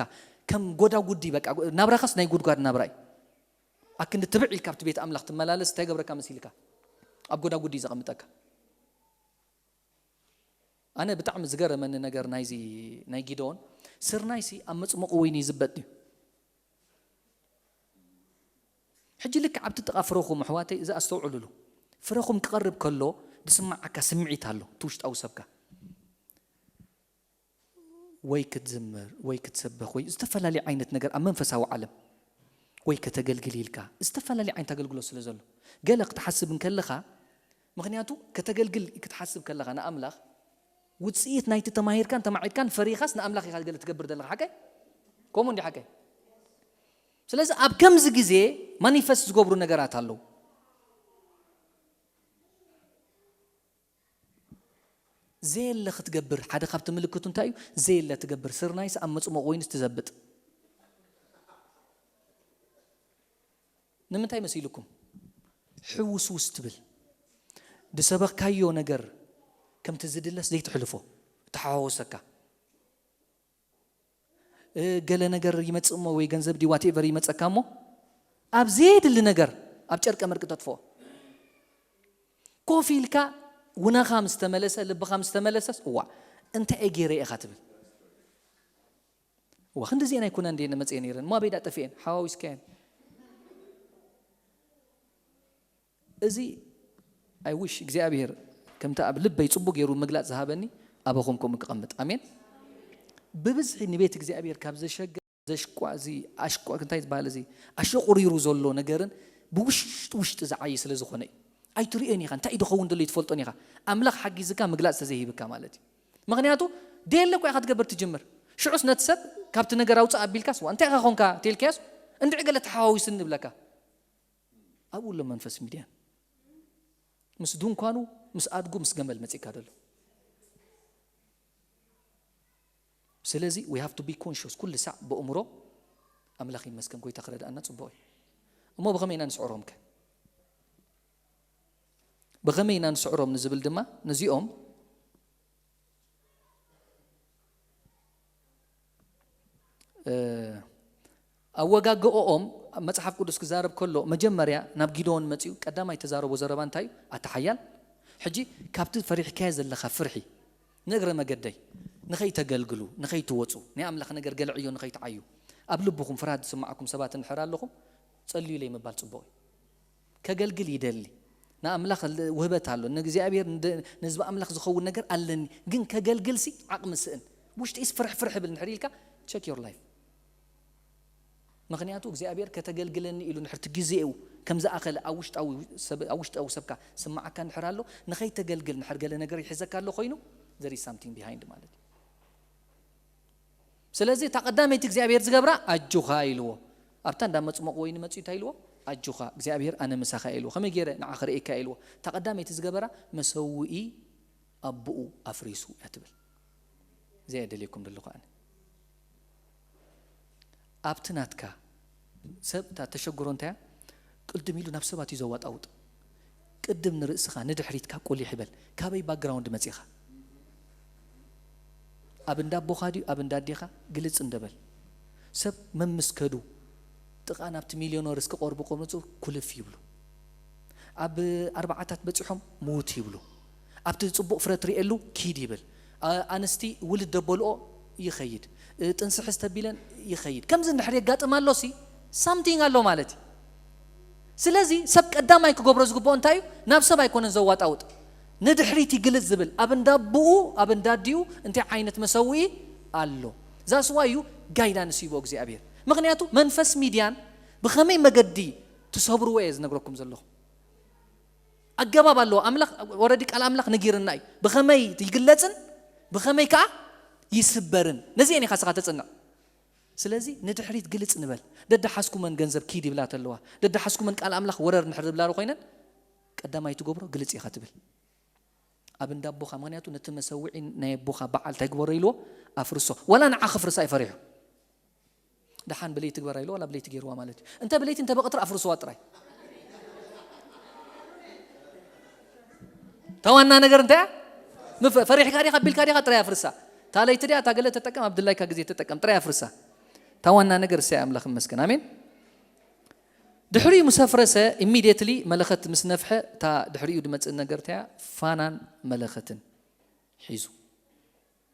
ከም ጎዳጉዲ በቃ፣ ናብራኻስ ናይ ጉድጓድ ናብራ እዩ። ኣክንዲ ትብዕ ኢልካ ኣብቲ ቤት ኣምላኽ ትመላለስ፣ እንታይ ገብረካ መሲልካ? ኣብ ጎዳጉዲ እዩ ዘቐምጠካ። ኣነ ብጣዕሚ ዝገረመኒ ነገር ናይዚ ናይ ጊደዎን፣ ስርናይሲ ኣብ መጽመቂ ወይኒ ይዝበጥ ድዩ? ሕጂ ልክዕ ኣብቲ ጥቓ ፍረኹም ኣሕዋተይ፣ እዚ ኣስተውዕሉሉ። ፍረኹም ክቐርብ ከሎ ዝስምዓካ ስምዒት ኣሎ፣ እቲ ውሽጣዊ ሰብካ። ወይ ክትዝምር፣ ወይ ክትሰብኽ፣ ወይ ዝተፈላለየ ዓይነት ነገር ኣብ መንፈሳዊ ዓለም፣ ወይ ከተገልግል ኢልካ ዝተፈላለየ ዓይነት ኣገልግሎት ስለ ዘሎ፣ ገለ ክትሓስብ እንከለኻ፣ ምኽንያቱ ከተገልግል ክትሓስብ ከለኻ ንኣምላኽ፣ ውጽኢት ናይቲ ተማሂርካን ተማዒድካን ፈሪኻስ ንኣምላኽ ኢኻ ገለ ትገብር ዘለኻ፣ ሓቀይ? ከምኡ እንዲ ሓቀይ? ስለዚ ኣብ ከምዚ ግዜ ማኒፈስት ዝገብሩ ነገራት ኣለዉ። ዘየለ ክትገብር፣ ሓደ ካብቲ ምልክቱ እንታይ እዩ? ዘየለ ትገብር። ስርናይስ ኣብ መጽሞቕ ወይንስ ትዘብጥ። ንምንታይ መሲልኩም? ሕውስውስ ትብል። ዝሰበኽካዮ ነገር ከምቲ ዝድለስ ዘይትሕልፎ፣ ተሓዋወሰካ። እ፣ ገለ ነገር ይመጽእ እሞ ወይ ገንዘብ ድዩ ዋትኤቨር ይመጸካ እሞ፣ ኣብ ዘየድሊ ነገር ኣብ ጨርቀ መርቂ ተጥፍኦ። ኮፍ ኢልካ ውነኻ ምስ ተመለሰ፣ ልብኻ ምስ ተመለሰስ፣ እዋ፣ እንታይ እየ ገይረ ኢኻ ትብል። እዋ፣ ክንድዚኤን ኣይኮነን እንድየ መጽኤ ነይረን፣ እሞ ኣበይ ደኣ ጠፊኤን? ሓዋዊስካየን። እዚ ኣይ ዊሽ እግዚኣብሔር ከምቲ ኣብ ልበይ ጽቡቅ ገይሩ ምግላጽ ዝሃበኒ ኣበኹም ከምኡ ክቐምጥ። ኣሜን። ብብዝሒ ንቤት እግዚኣብሔር ካብ ዘሸገ፣ ዘሽቋ፣ እዚ ኣሽቋ፣ እንታይ ዝበሃል፣ እዚ ኣሸቑሪሩ ዘሎ ነገርን ብውሽጢ ውሽጢ ዝዓዪ ስለ ዝኾነ እዩ። ኣይትርእዮን ኢኻ፣ እንታይ እዩ ዝኸውን ዘሎ ኣይትፈልጦን ኢኻ። ኣምላኽ ሓጊዝካ ምግላጽ ተዘይሂብካ ማለት እዩ። ምኽንያቱ ደየለ እኮ ኢኻ ትገብር ትጅምር። ሽዑስ ነቲ ሰብ ካብቲ ነገር ኣውጽእ ኣቢልካስ፣ ዋ፣ እንታይ ኢኻ ኾንካ ተልካያስ፣ እንድዒ ገለ ተሓዋዊስኒ ንብለካ። ኣብኡ ኣሎ መንፈስ ሚድያን። ምስ ድንኳኑ፣ ምስ ኣድጉ፣ ምስ ገመል መጺእካ ደሎ። ስለዚ we have to be conscious፣ ኩሉ ሳዕ በእምሮ። ኣምላኽ ይመስገን፣ ጎይታ ክረድኣና ጽቡቕ እዩ። እሞ ብኸመይ ኢና ንስዕሮም ከ? ብኸመይ ኢና ንስዕሮም ንዝብል ድማ፣ ነዚኦም እ፣ ኣወጋግኦኦም ኣብ መጽሓፍ ቅዱስ ክዛረብ ከሎ፣ መጀመርያ ናብ ጊደዎን መጺኡ ቀዳማይ ተዛረቦ ዘረባ እንታይ እዩ? ኣታ ሓያል፣ ሕጂ ካብቲ ፈሪሕካዮ ዘለኻ ፍርሒ ንእግረ መገደይ ንኸይተገልግሉ፣ ንኸይትወጹ፣ ናይ ኣምላኽ ነገር ገለ ዕዮ ንኸይትዓዩ፣ ኣብ ልብኹም ፍርሃት ዝስምዓኩም ሰባት እንድሕር ኣለኹም፣ ጸልዩለይ ምባል ጽቡቕ እዩ። ከገልግል ይደሊ። ንኣምላኽ ል-፣ ውህበት ኣሎ። ንእግዚኣብሔር፣ ንደ-፣ ንህዝቢ ኣምላኽ ዝኸውን ነገር ኣለኒ። ግን ከገልግልሲ ዓቕሚ ስእን። ውሽጢስ ፍርሕ ፍርሕ ብል እንድሕር ኢልካ፣ check your life። ምኽንያቱ እግዚኣብሔር ከተገልግለኒ ኢሉ እንድሕር እቲ ግዜኡ ከም ዝኣኸለ ኣብ ውሽጣዊ ሰብ፣ ኣብ ውሽጣዊ ሰብካ ስምዓካ እንድሕር ኣሎ፣ ንኸይተገልግል እንድሕር ገለ ነገር ይሕዘካ ኣሎ ኮይኑ፣ there is something behind ማለት እዩ። ስለዚ እታ ቀዳመይቲ እግዚኣብሔር ዝገብራ ኣጆኻ ኢልዎ። ኣብታ እንዳ መጽሞቕ ወይኒ መጺኡ እንታይ ኢልዎ? ኣጆኻ እግዚኣብሔር ኣነ ምሳኻ ኢልዎ። ከመይ ገይረ ንዓኻ ርእየካ ኢልዎ። እታ ቀዳመይቲ ዝገበራ መሰውኢ ኣቦኡ ኣፍሪሱ እያ ትብል። እዚኣ እየ ደልየኩም ዘለኹ ኣነ። ኣብቲ ናትካ ሰብ እታ ተሸግሮ እንታይ እያ? ቅድም ኢሉ ናብ ሰባት እዩ ዘዋጣውጥ። ቅድም ንርእስኻ፣ ንድሕሪትካ ቁሊሕ ይበል። ካበይ ባክግራውንድ መጺኻ? ኣብ እንዳ ኣቦኻ ድዩ ኣብ እንዳ ኣዴኻ? ግልጽ እንደበል። ሰብ መምስከዱ ጥቓ ናብቲ ሚልዮነርስ ክቐርቡ ቆመጹ ኩልፍ ይብሉ። ኣብ ኣርባዓታት በጺሖም ሙት ይብሉ። ኣብቲ ጽቡቕ ፍረ ትርእየሉ ኪድ ይብል። ኣ-፣ ኣንስቲ ውልድ ደበልኦ ይኸይድ። እ፣ ጥንሲ ሕዝ ተቢለን ይኸይድ። ከምዚ እንድሕር የጋጥም ኣሎሲ ሳምቲንግ ኣሎ ማለት እዩ። ስለዚ ሰብ ቀዳማይ ክገብሮ ዝግብኦ እንታይ እዩ? ናብ ሰብ ኣይኮነን ዘዋጣውጥ፣ ንድሕሪት ይግልጽ ዝብል፣ ኣብ እንዳቦኡ ኣብ እንዳዲኡ እንታይ ዓይነት መሰውኢ ኣሎ? ዛስዋዩ ጋይዳንስ ይቦ እግዚኣብሔር። ምክንያቱ መንፈስ ሚድያን ብኸመይ መገዲ ትሰብርዎ እየ ዝነግረኩም ዘለኹ። ኣገባብ ኣለዎ። ኣምላኽ ወረዲ ቃል ኣምላኽ ነጊርና እዩ ብኸመይ ይግለጽን ብኸመይ ከዓ ይስበርን። ነዚ እየ ኢኻ ስኻ ተጽንዕ። ስለዚ ንድሕሪት ግልጽ ንበል። ደዳሓስኩመን ገንዘብ ኪድ ይብላ ተለዋ፣ ደዳሓስኩመን ቃል ኣምላኽ ወረር ንድሕር ዝብላ ኮይነን፣ ቀዳማይ ትገብሮ ግልጽ ኢኻ ትብል ኣብ እንዳ ኣቦኻ። ምክንያቱ ነቲ መሰውዒ ናይ ኣቦኻ በዓል እንታይ ግበሮ ኢልዎ? ኣፍርሶ። ዋላ ንዓ ክፍርሳ እዩ ፈሪሑ። ደሓን ብለይቲ ግበራ ኢልዎ፣ ዋላ ብለይቲ ገይርዋ ማለት እዩ። እንተ ብለይቲ እንተ ብቐትሪ ኣፍርሶዋ ጥራይ። እታ ዋና ነገር እንታይ እያ? ምፍ-፣ ፈሪሕካ ዲኻ ቢልካ ዲኻ ጥራይ ኣፍርሳ። እታ ለይቲ ድያ እታ ገለ ተጠቀም፣ ኣብ ድላይካ ግዜ ተጠቀም፣ ጥራይ ኣፍርሳ። እታ ዋና ነገር እሰይ ኣምላኽ ይመስገን። ኣሜን። ድሕሪኡ ምስ ኣፍረሰ፣ ኢሚድየትሊ መለኸት ምስ ነፍሐ፣ እታ ድሕሪኡ ድመጽእ ነገር እንታይ እያ? ፋናን መለኸትን ሒዙ።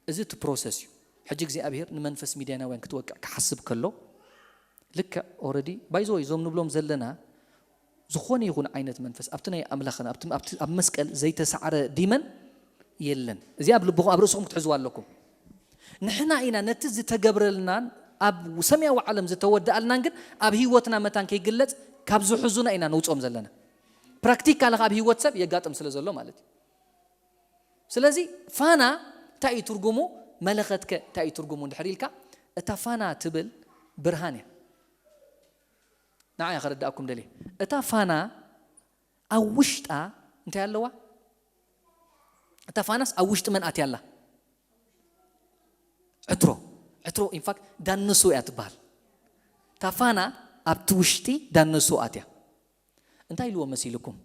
እዚ እቲ ፕሮሰስ እዩ። ሕጂ እግዚኣብሔር ንመንፈስ ሚድያናውያን ክትወቅዕ ክሓስብ ከሎ፣ ልክዕ ኦረዲ ባይዞ እዞም ንብሎም ዘለና ዝኾነ ይኹን ዓይነት መንፈስ ኣብቲ ናይ ኣምላኽን ኣብቲ ኣብቲ ኣብ መስቀል ዘይተሳዕረ ዲመን የለን። እዚ ኣብ ልብኹም ኣብ ርእስኹም ክትሕዝዋ ኣለኩም። ንሕና ኢና ነቲ ዝተገብረልናን ኣብ ሰማያዊ ዓለም ዝተወደኣልናን ግን ኣብ ህይወትና መታን ከይግለጽ ካብ ዝሕዙና ኢና ነውፅኦም ዘለና። ፕራክቲካሊ ኣብ ህይወት ሰብ የጋጥም ስለ ዘሎ ማለት እዩ። ስለዚ ፋና እንታይ እዩ ትርጉሙ? መለኸትከ እንታይ እዩ ትርጉሙ እንድሕር ኢልካ፣ እታ ፋና ትብል ብርሃን እያ። ንዓ እያ ከረዳእኩም ደልየ። እታ ፋና ኣብ ውሽጣ እንታይ ኣለዋ? እታ ፋናስ ኣብ ውሽጢ መን ኣትያ ኣላ? ዕትሮ። ዕትሮ ኢንፋክት ዳነሶ እያ ትበሃል። እታ ፋና ኣብቲ ውሽጢ ዳነሶ ኣትያ። እንታይ ኢልዎ መሲልኩም?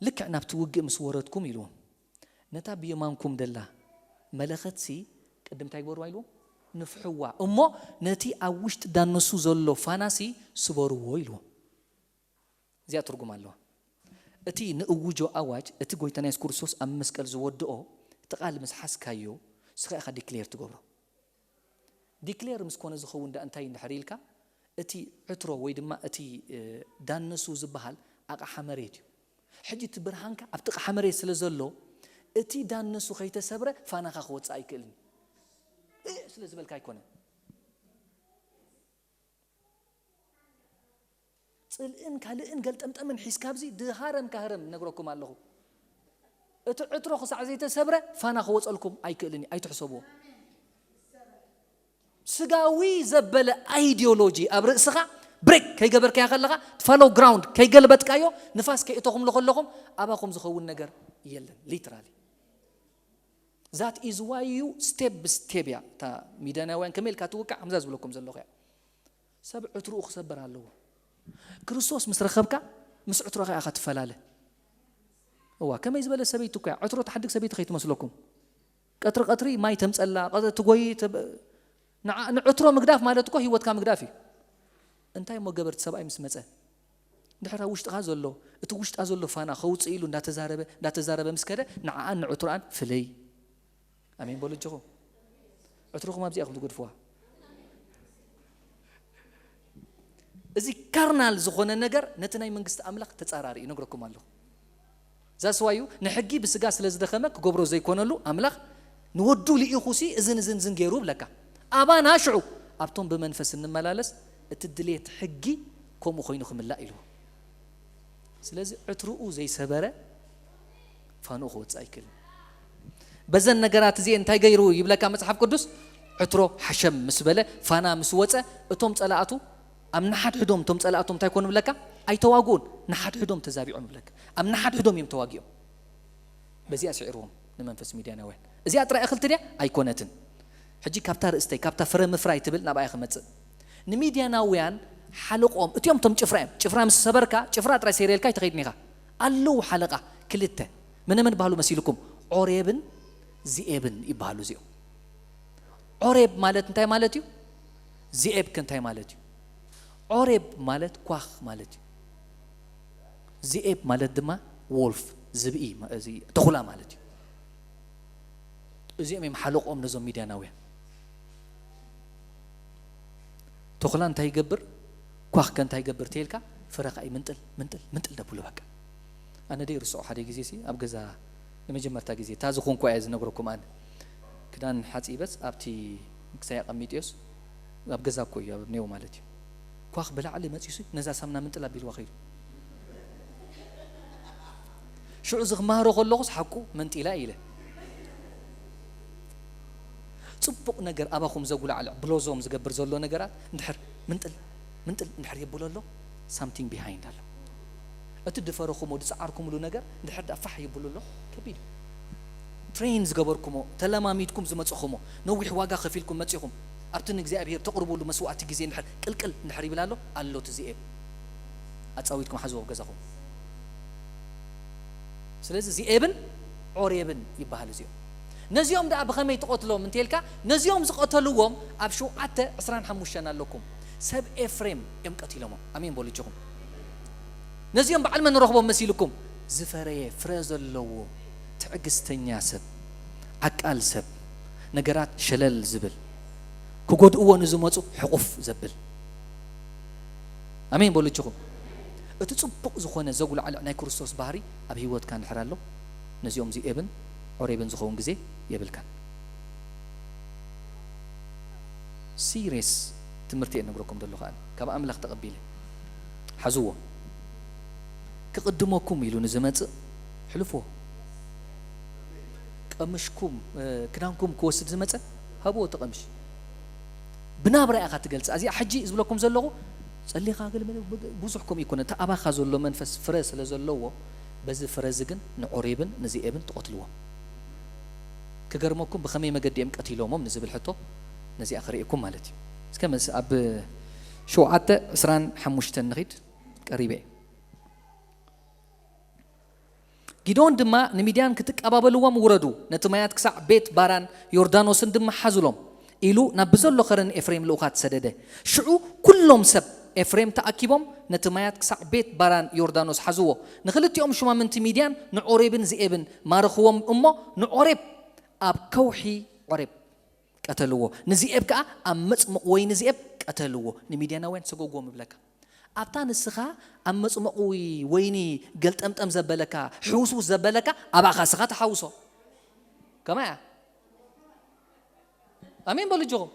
ልክዕ ናብቲ ውግእ ምስ ወረድኩም ኢልዎም፣ ነታ ብየማንኩም ደላ መለኸትሲ ቅድም እንታይ ግበርዋ ኢልዎም? ንፍሕዋ። እሞ ነቲ ኣብ ውሽጢ ዳነሱ ዘሎ ፋናሲ ስበርዎ ኢልዎም። እዚኣ ትርጉም ኣለዋ። እቲ ንእውጆ ኣዋጅ፣ እቲ ጎይታና የሱስ ክርስቶስ ኣብ መስቀል ዝወድኦ፣ እቲ ቃል ምስ ሓዝካዮ፣ ንስኻ ኢኻ ዲክሌር ትገብሮ። ዲክሌር ምስ ኮነ ዝኸውን ዳ እንታይ እንድሕር ኢልካ፣ እቲ ዕትሮ ወይ ድማ እቲ፣ እ፣ ዳነሱ ዝበሃል ኣቕሓ መሬት እዩ። ሕጂ እቲ ብርሃንካ ኣብቲ ኣቕሓ መሬት ስለ ዘሎ፣ እቲ ዳነሱ ከይተሰብረ ፋናኻ ክወጽእ ኣይክእልን። እ፣ ስለ ዝበልካ ኣይኮነን። ጽልእን ካልእን ገልጠምጠምን ሒዝካ ኣብዚ ድሃረም ካህረም ነግረኩም ኣለኹ። እቲ ዕትሮ ክሳዕ ዘይተሰብረ ፋና ክወጸልኩም ኣይክእልን እዩ፣ ኣይትሕሰብዎ። ስጋዊ ዘበለ ኣይዲዮሎጂ ኣብ ርእስኻ ብሬክ ከይገበርካያ ከለኻ፣ ፋሎ ግራውንድ ከይገልበጥካዮ፣ ንፋስ ከይእተኹምሉ ከለኹም፣ ኣባኹም ዝኸውን ነገር የለን። ሊትራሊ። ዛት ኢዝ ዋይ ዩ ስቴፕ ብስቴፕ እያ እታ ሚድያናውያን ከመይ ኢልካ ትውቃዕ፣ ከምዛ ዝብለኩም ዘለኹ እያ። ሰብ ዕትርኡ ክሰብር ኣለዎ። ክርስቶስ ምስ ረኸብካ፣ ምስ ዕትሮኻ ኢኻ ትፈላለ። እዋ፣ ከመይ ዝበለ ሰበይቲ እኮ እያ። ዕትሮ ትሓድግ ሰበይቲ ከይትመስለኩም። ቀትሪ ቀትሪ ማይ ተምጸላ፣ ቀ-፣ ትጎይ፣ ተብ-፣ ንዓ-፣ ንዕትሮ ምግዳፍ ማለት እኮ ህይወትካ ምግዳፍ እዩ። እንታይ እሞ ገበርቲ ሰብኣይ ምስ መጸ? ድሕራ ውሽጥኻ ዘሎ፣ እቲ ውሽጣ ዘሎ ፋና ከውጽእ ኢሉ እንዳተዛረበ፣ እንዳተዛረበ ምስ ከደ፣ ንዓኣን ንዕትሮኣን ፍለይ። ኣሜን በሉ እጅኹም። ዕትሮኹም ኣብዚኣ ኢኹም ትገድፍዋ። እዚ ካርናል ዝኾነ ነገር ነቲ ናይ መንግስቲ ኣምላኽ ተጻራሪ እዩ፣ ይነግረኩም ኣለኹ። ዛስዋዩ ንሕጊ ብስጋ ስለ ዝደኸመ ክገብሮ ዘይኮነሉ ኣምላኽ ንወዱ ልኢኹሲ እዝን እዝን እዝን ገይሩ ብለካ። ኣባና ሽዑ ኣብቶም ብመንፈስ እንመላለስ እቲ ድሌት ሕጊ ከምኡ ኮይኑ ክምላእ ኢልዎ። ስለዚ ዕትርኡ ዘይሰበረ ፋንኡ ክወጽእ ኣይክእልን። በዘን ነገራት እዚኤን እንታይ ገይሩ ይብለካ መጽሓፍ ቅዱስ? ዕትሮ ሓሸም ምስ በለ ፋና ምስ ወጸ እቶም ጸላእቱ ኣብ ንሓድሕዶም እቶም ጸላእቶም እንታይ ኮኑ ብለካ? ኣይተዋግኡን፣ ንሓድሕዶም ተዛቢዖም ብለካ። ኣብ ንሓድሕዶም እዮም ተዋጊኦም። በዚኣ ስዒርዎም ንመንፈስ ሚድያናውያን። እዚኣ ጥራይ እኽልቲ ድያ? ኣይኮነትን። ሕጂ ካብታ ርእስተይ፣ ካብታ ፍረ ምፍራይ ትብል ናብኣ እየ ክመጽእ። ንሚድያናውያን ሓለቆም፣ እቲኦም እቶም ጭፍራ እዮም። ጭፍራ ምስ ሰበርካ፣ ጭፍራ ጥራይ ሰይረልካ ኣይትኸይድን ኢኻ። ኣለዉ ሓለቃ፣ ክልተ። መነ መን በሃሉ መሲልኩም? ዖሬብን ዚኤብን ይበሃሉ እዚኦም። ዖሬብ ማለት እንታይ ማለት እዩ? ዚኤብ ከ እንታይ ማለት እዩ? ዖሬብ ማለት ኳኽ ማለት እዩ። ዚኤብ ማለት ድማ ዎልፍ፣ ዝብኢ፣ ማ-፣ እዚ ተኹላ ማለት እዩ። እዚኦም እዮም ሓለቆም ነዞም ሚድያናውያን። ተኹላ እንታይ ይገብር? ኳኽ ከ እንታይ ይገብር ተይልካ? ፍረ ከኣ ምንጥል ምንጥል ምንጥል ደብሉ በቃ። ኣነ ደይ ርስዖ ሓደ ግዜ ሲ ኣብ ገዛ ንመጀመርታ ግዜ እታ ዝኾንኩ እየ ዝነግረኩም። ኣነ ክዳን ሓጺበስ ኣብቲ ክሳይ ኣቐሚጥዮስ ኣብ ገዛ እኮ እዩ ኣብ ኔው ማለት እዩ። ኳኽ ብላዕሊ መጺሱ ነዛ ሳምና ምንጥል ኣቢልዋ ኸይዱ። ሽዑ ዝኽማሮ ከለኹስ ሓቁ መንጢላ ኢለ። ጽቡቕ ነገር ኣባኹም ዘጉላዕልዕ ብሎዞም ዝገብር ዘሎ ነገራት እንድሕር ምንጥል ምንጥል እንድሕር የብሎ ኣሎ something behind ኣሎ። እቲ ድፈረኹሞ ድጻዓርኩምሉ ነገር እንድሕር ደኣ ፋሕ የብሎ ኣሎ ከቢድ እዩ። ትሬን ዝገበርኩሞ ተለማሚድኩም ዝመጽኹሞ ነዊሕ ዋጋ ከፊልኩም መጺኹም ኣብቲ ንእግዚኣብሔር ተቕርቡሉ መስዋዕቲ ግዜ እንድሕር ቅልቅል እንድሕር ይብል ኣሎ ኣሎ እቲ ዚኤብ ኣጻዊትኩም ሓዝዎ ኣብ ገዛኹም። ስለዚ ዚኤብን ዖሬብን ይበሃሉ እዚኦም። ነዚኦም ደኣ ብኸመይ ትቐትሎም እንተልካ ነዚኦም ዝቐተልዎም ኣብ ሸውዓተ ዕስራን ሓሙሽተን ኣለኩም። ሰብ ኤፍሬም እዮም ቀቲሎሞም። ኣሜን በሉ እጅኹም። ነዚኦም በዓል መን ንረኽቦም መሲልኩም? ዝፈረየ ፍረ ዘለዎ ትዕግስተኛ ሰብ፣ ዓቃል ሰብ፣ ነገራት ሸለል ዝብል ክጎድእዎ ንዝመፁ ሕቑፍ ዘብል። ኣሜን በሉ እጅኹም። እቲ ፅቡቕ ዝኾነ ዘጉላዕልዕ ናይ ክርስቶስ ባህሪ ኣብ ህይወትካ እንድሕር ኣሎ ነዚኦም ዚኤብን ዖሬብን ዝኸውን ግዜ የብልካን። ሲሪየስ ትምህርቲ እየ ነግረኩም ዘሎ ከኣ ካብ ኣምላኽ ተቐቢለ ሓዝዎ። ክቕድመኩም ኢሉ ንዝመጽእ ሕልፍዎ። ቀምሽኩም ክዳንኩም ክወስድ ዝመጸ ሃብዎ ተቐምሽ። ብናብራ ኢኻ ትገልጻ። እዚኣ ሕጂ ዝብለኩም ዘለኹ ጸሊኻ ገለ ብዙሕ ከምኡ ይኮነ። እቲ ኣባኻ ዘሎ መንፈስ ፍረ ስለ ዘለዎ በዚ ፍረ እዚ ግን ንዖሬብን ንዚኤብን ትቐትልዎም። ክገርመኩም ብኸመይ መገዲ እዮም ቀቲሎሞም ንዝብል ሕቶ ነዚኣ ክርእየኩም ማለት እዩ። እስከ መስ ኣብ ሸውዓተ ዕስራን ሓሙሽተን ንኺድ ቀሪበ እየ። ጊዶን ድማ ንሚድያን ክትቀባበልዎም ውረዱ፣ ነቲ ማያት ክሳዕ ቤት ባራን ዮርዳኖስን ድማ ሓዙሎም ኢሉ ናብ ብዘሎ ኸረን ኤፍሬም ልኡኻት ሰደደ። ሽዑ ኩሎም ሰብ ኤፍሬም ተኣኪቦም ነቲ ማያት ክሳዕ ቤት ባራን ዮርዳኖስ ሓዝዎ። ንኽልቲኦም ሹማምንቲ ሚድያን ንዖሬብን ዝኤብን ማረኽዎም እሞ ንዖሬብ ኣብ ከውሒ ዖሬብ ቀተልዎ፣ ንዚኤብ ከኣ ኣብ መጽሙቕ ወይኒ ዚኤብ ቀተልዎ። ንሚድያናውያን ሰጎግዎም እብለካ። ኣብታ ንስኻ ኣብ መጽሙቕ ወይኒ ገልጠምጠም ዘበለካ ሕውስውስ ዘበለካ ኣብኣኻ ስኻ ተሓውሶ። ከማይ እያ። ኣሜን በሉ እጆኹም።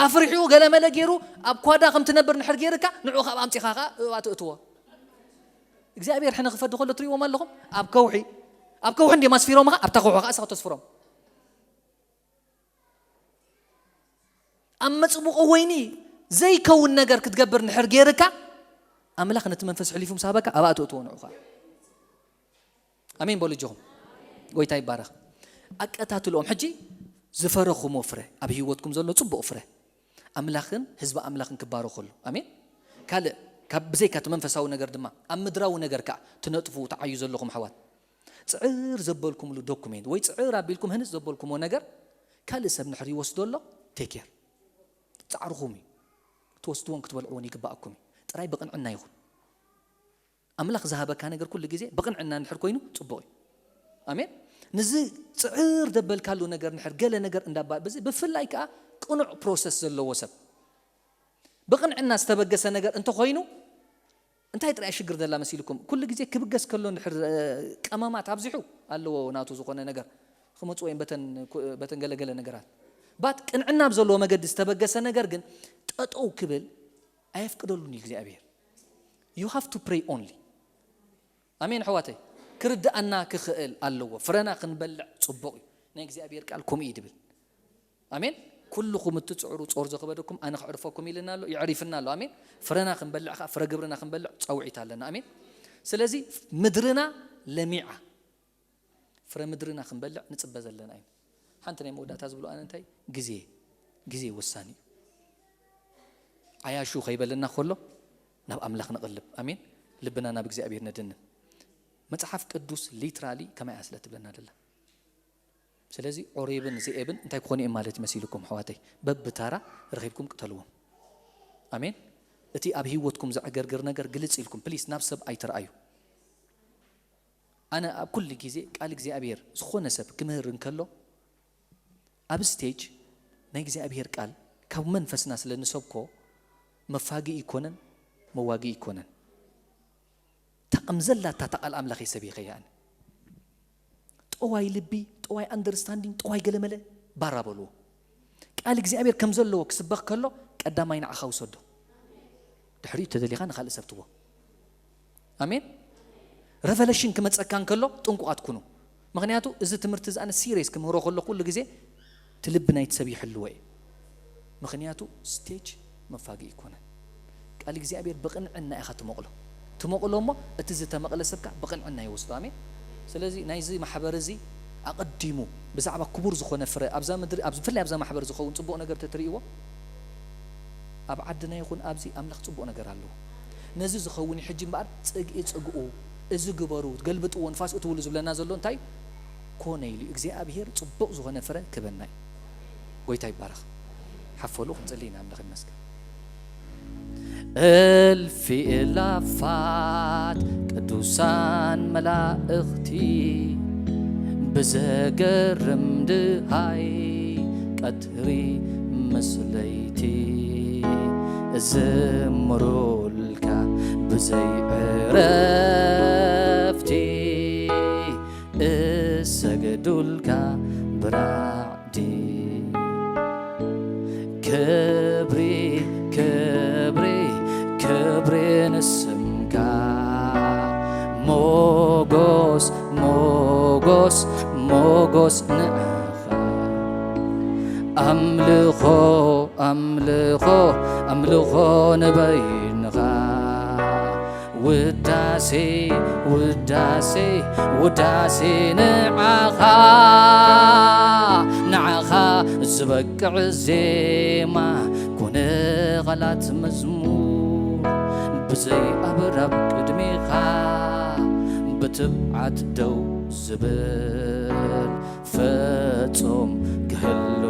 ኣፍሪሕኡ ገለመለ ገይሩ ኣብ ኳዳ ከም ትነብር ንሕር ገይርካ ንዑ ካብ ኣምጺኻ ኸዓ እባ ትእትዎ። እግዚኣብሔር ሕነ ክፈዲ ከሎ ትርእዎም ኣለኹም። ኣብ ከውሒ ኣብ ከውሒ እንዲም ኣስፊሮምኻ ኣብታ ከውሒ ኸዓ ስኻ ተስፍሮም። ኣብ መጽሙቕ ወይኒ ዘይከውን ነገር ክትገብር ንሕር ገይርካ ኣምላኽ ነቲ መንፈስ ሕሊፉ ምስ ሃበካ ኣብኣ ትእትዎ ንዑ ኸዓ። ኣሜን በሉ እጆኹም። ጎይታ ይባረኽ። ኣቀታትልኦም ሕጂ ዝፈረኹሞ ፍረ ኣብ ህይወትኩም ዘሎ ጽቡቕ ፍረ ኣምላኽን ህዝቢ ኣምላኽን ክባረኹ ከሎ ኣሜን። ካልእ ካብ ብዘይካ እቲ መንፈሳዊ ነገር ድማ ኣብ ምድራዊ ነገር ከዓ ትነጥፉ ተዓዩ ዘለኹም ኣሕዋት ጽዕር ዘበልኩምሉ ዶኩሜንት ወይ ጽዕር ኣቢልኩም ህንጽ ዘበልኩሞ ነገር ካልእ ሰብ ንሕር ይወስዶ ኣሎ። ቴኬር ጻዕርኹም እዩ። ክትወስድዎን ክትበልዕዎን ይግባኣኩም እዩ። ጥራይ ብቕንዕና ይኹን። ኣምላኽ ዝሃበካ ነገር ኩሉ ግዜ ብቕንዕና እንድሕር ኮይኑ ጽቡቕ እዩ። ኣሜን። ንዚ ጽዕር ደበልካሉ ነገር እንድሕር ገለ ነገር እንዳባ ብዚ ብፍላይ ከኣ ቅኑዕ ፕሮሰስ ዘለዎ ሰብ ብቕንዕና ዝተበገሰ ነገር እንተኾይኑ እንታይ ጥራይ ሽግር ዘላ መሲልኩም? ኩሉ ግዜ ክብገስ ከሎ እንድሕር ቀመማት ኣብዚሑ ኣለዎ ናቱ ዝኾነ ነገር ክመጽ ወይም በተን ገለገለ ነገራት ባት ቅንዕና ብዘለዎ መገዲ ዝተበገሰ ነገር ግን ጠጠው ክብል ኣየፍቅደሉን እዩ እግዚኣብሔር። You have to pray only። ኣሜን ኣሕዋተይ። ክርድኣና ክኽእል ኣለዎ። ፍረና ክንበልዕ ጽቡቕ እዩ። ናይ እግዚኣብሔር ቃል ከምኡ እዩ ድብል። ኣሜን። ኩልኹም እትጽዕሩ ጾር ዘኽበደኩም ኣነ ክዕርፈኩም ኢልና ኣሎ፣ ይዕሪፍና ኣሎ። ኣሜን። ፍረና ክንበልዕ ከኣ ፍረ ግብርና ክንበልዕ ጸውዒት ኣለና። ኣሜን። ስለዚ ምድርና ለሚዓ ፍረ ምድርና ክንበልዕ ንጽበ ዘለና እዩ። ሓንቲ ናይ መወዳእታ ዝብሎ ኣነ እንታይ ግዜ ግዜ ወሳኒ እዩ። ዓያሹ ከይበለና ከሎ ናብ ኣምላኽ ንቕልብ። ኣሜን። ልብና ናብ እግዚኣብሔር ነድንን። መጽሓፍ ቅዱስ ሊትራሊ ከማይ እያ ስለ ትብለና ደላ። ስለዚ ዖሬብን ዜኤብን እንታይ ክኾኑ እዮም ማለት ይመሲልኩም ኣሕዋተይ? በብታራ ረኺብኩም ቅተልዎም። ኣሜን። እቲ ኣብ ህይወትኩም ዘዕገርግር ነገር ግልጽ ኢልኩም ፕሊስ ናብ ሰብ ኣይትርኣዩ። ኣነ ኣብ ኩሉ ግዜ ቃል እግዚኣብሔር ዝኾነ ሰብ ክምህር እንከሎ ኣብ ስቴጅ ናይ እግዚኣብሔር ቃል ካብ መንፈስና ስለ ንሰብኮ መፋግኢ ይኮነን፣ መዋግኢ ኣይኮነን። ታቕም ዘላታ ታቓል ኣምላኽ የሰብ ይኸያእን። ጠዋይ ልቢ፣ ጠዋይ ኣንደርስታንዲንግ፣ ጠዋይ ገለመለ ባራ በልዎ። ቃል እግዚኣብሔር ከም ዘለዎ ክስበኽ ከሎ ቀዳማይ ንዓኻ ውሰዶ። ድሕሪኡ ተደሊኻ ንኻልእ ሰብ ትቦ። ኣሜን። ረቨለሽን ክመጸካ እንከሎ ጥንቁቓት ኩኑ። ምኽንያቱ እዚ ትምህርቲ እዚ ኣነ ሲሪየስ ክምህሮ ከሎ ኩሉ ግዜ እቲ ልቢ ናይቲ ሰብ ይሕልዎ እየ። ምኽንያቱ ስቴጅ መፋግኢ ኣይኮነን። ቃል እግዚኣብሔር ብቕንዕና ኢኻ ትመቕሎ። ትመቕሎ እሞ እቲ ዝተመቕለ ሰብካ ብቕንዕና ይወስዶ። ኣሜን። ስለዚ ናይዚ ማሕበር እዚ ኣቐዲሙ ብዛዕባ ክቡር ዝኾነ ፍረ ኣብዛ ምድሪ፣ ኣብ፣ ብፍላይ ኣብዛ ማሕበር ዝኸውን ጽቡቕ ነገር ተትርእይዎ፣ ኣብ ዓድና ይኹን ኣብዚ ኣምላኽ ጽቡቕ ነገር ኣለዎ። ነዚ ዝኸውን ሕጂ እምበኣር ጽግኢ ጽግኡ፣ እዚ ግበሩ፣ ገልብጥዎ፣ ንፋስ እትውሉ ዝብለና ዘሎ እንታይ ኮነ ኢሉ እዩ። እግዚኣብሔር ጽቡቕ ዝኾነ ፍረ ክበና እዩ። ጎይታ ይባረኽ። ሓፈሉ ክንጽሊ ኢና። ኣምላኽ ይመስገን። እልፊ እላፋት ቅዱሳን መላእኽቲ ብዘገርም ድሃይ ቀትሪ ምስ ለይቲ እዝምሩልካ ብዘይ ዕረፍቲ እሰግዱልካ ብራዕዲ። ክብሪ ክብሪ ክብሪ ንስምካ ሞጎስ ሞጎስ ሞጎስ ንዓኻ ኣምልኾ ኣምልኾ ኣምልኾ ንበይንኻ ውዳሴ ውዳሴ ውዳሴ ንዓኻ ንዓኻ ዝበቅዕ ዜማ ኮነ ቓላት መዝሙር ብዘይ ኣብራብ ቅድሜኻ ብትብዓት ደው ዝብል ፈጾም ክህሉ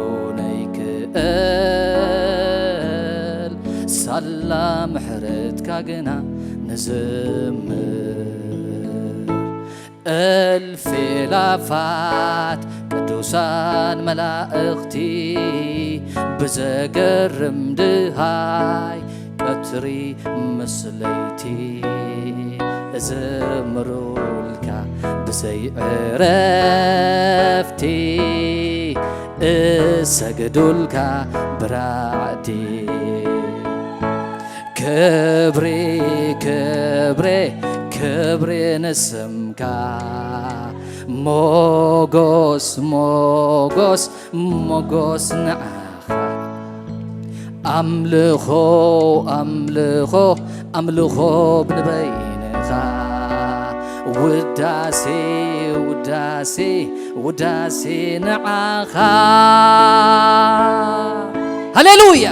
ነይክእል ሳላ ምሕረትካ ግና ንዝምር እልፊ ላፋት ቅዱሳን መላእኽቲ ብዘገርም ድሃይ ቀትሪ ምስ ለይቲ እዝምሩልካ ብዘይ ዕረፍቲ እሰግዱልካ ብራዕቲ ክብሪ ክብሪ ክብሪ ንስምካ ሞጎስ ሞጎስ ሞጎስ ንዓኻ ኣምልኾ ኣምልኾ ኣምልኾ ብንበይንኻ ውዳሴ ውዳሴ ውዳሴ ንዓኻ ሃሌሉያ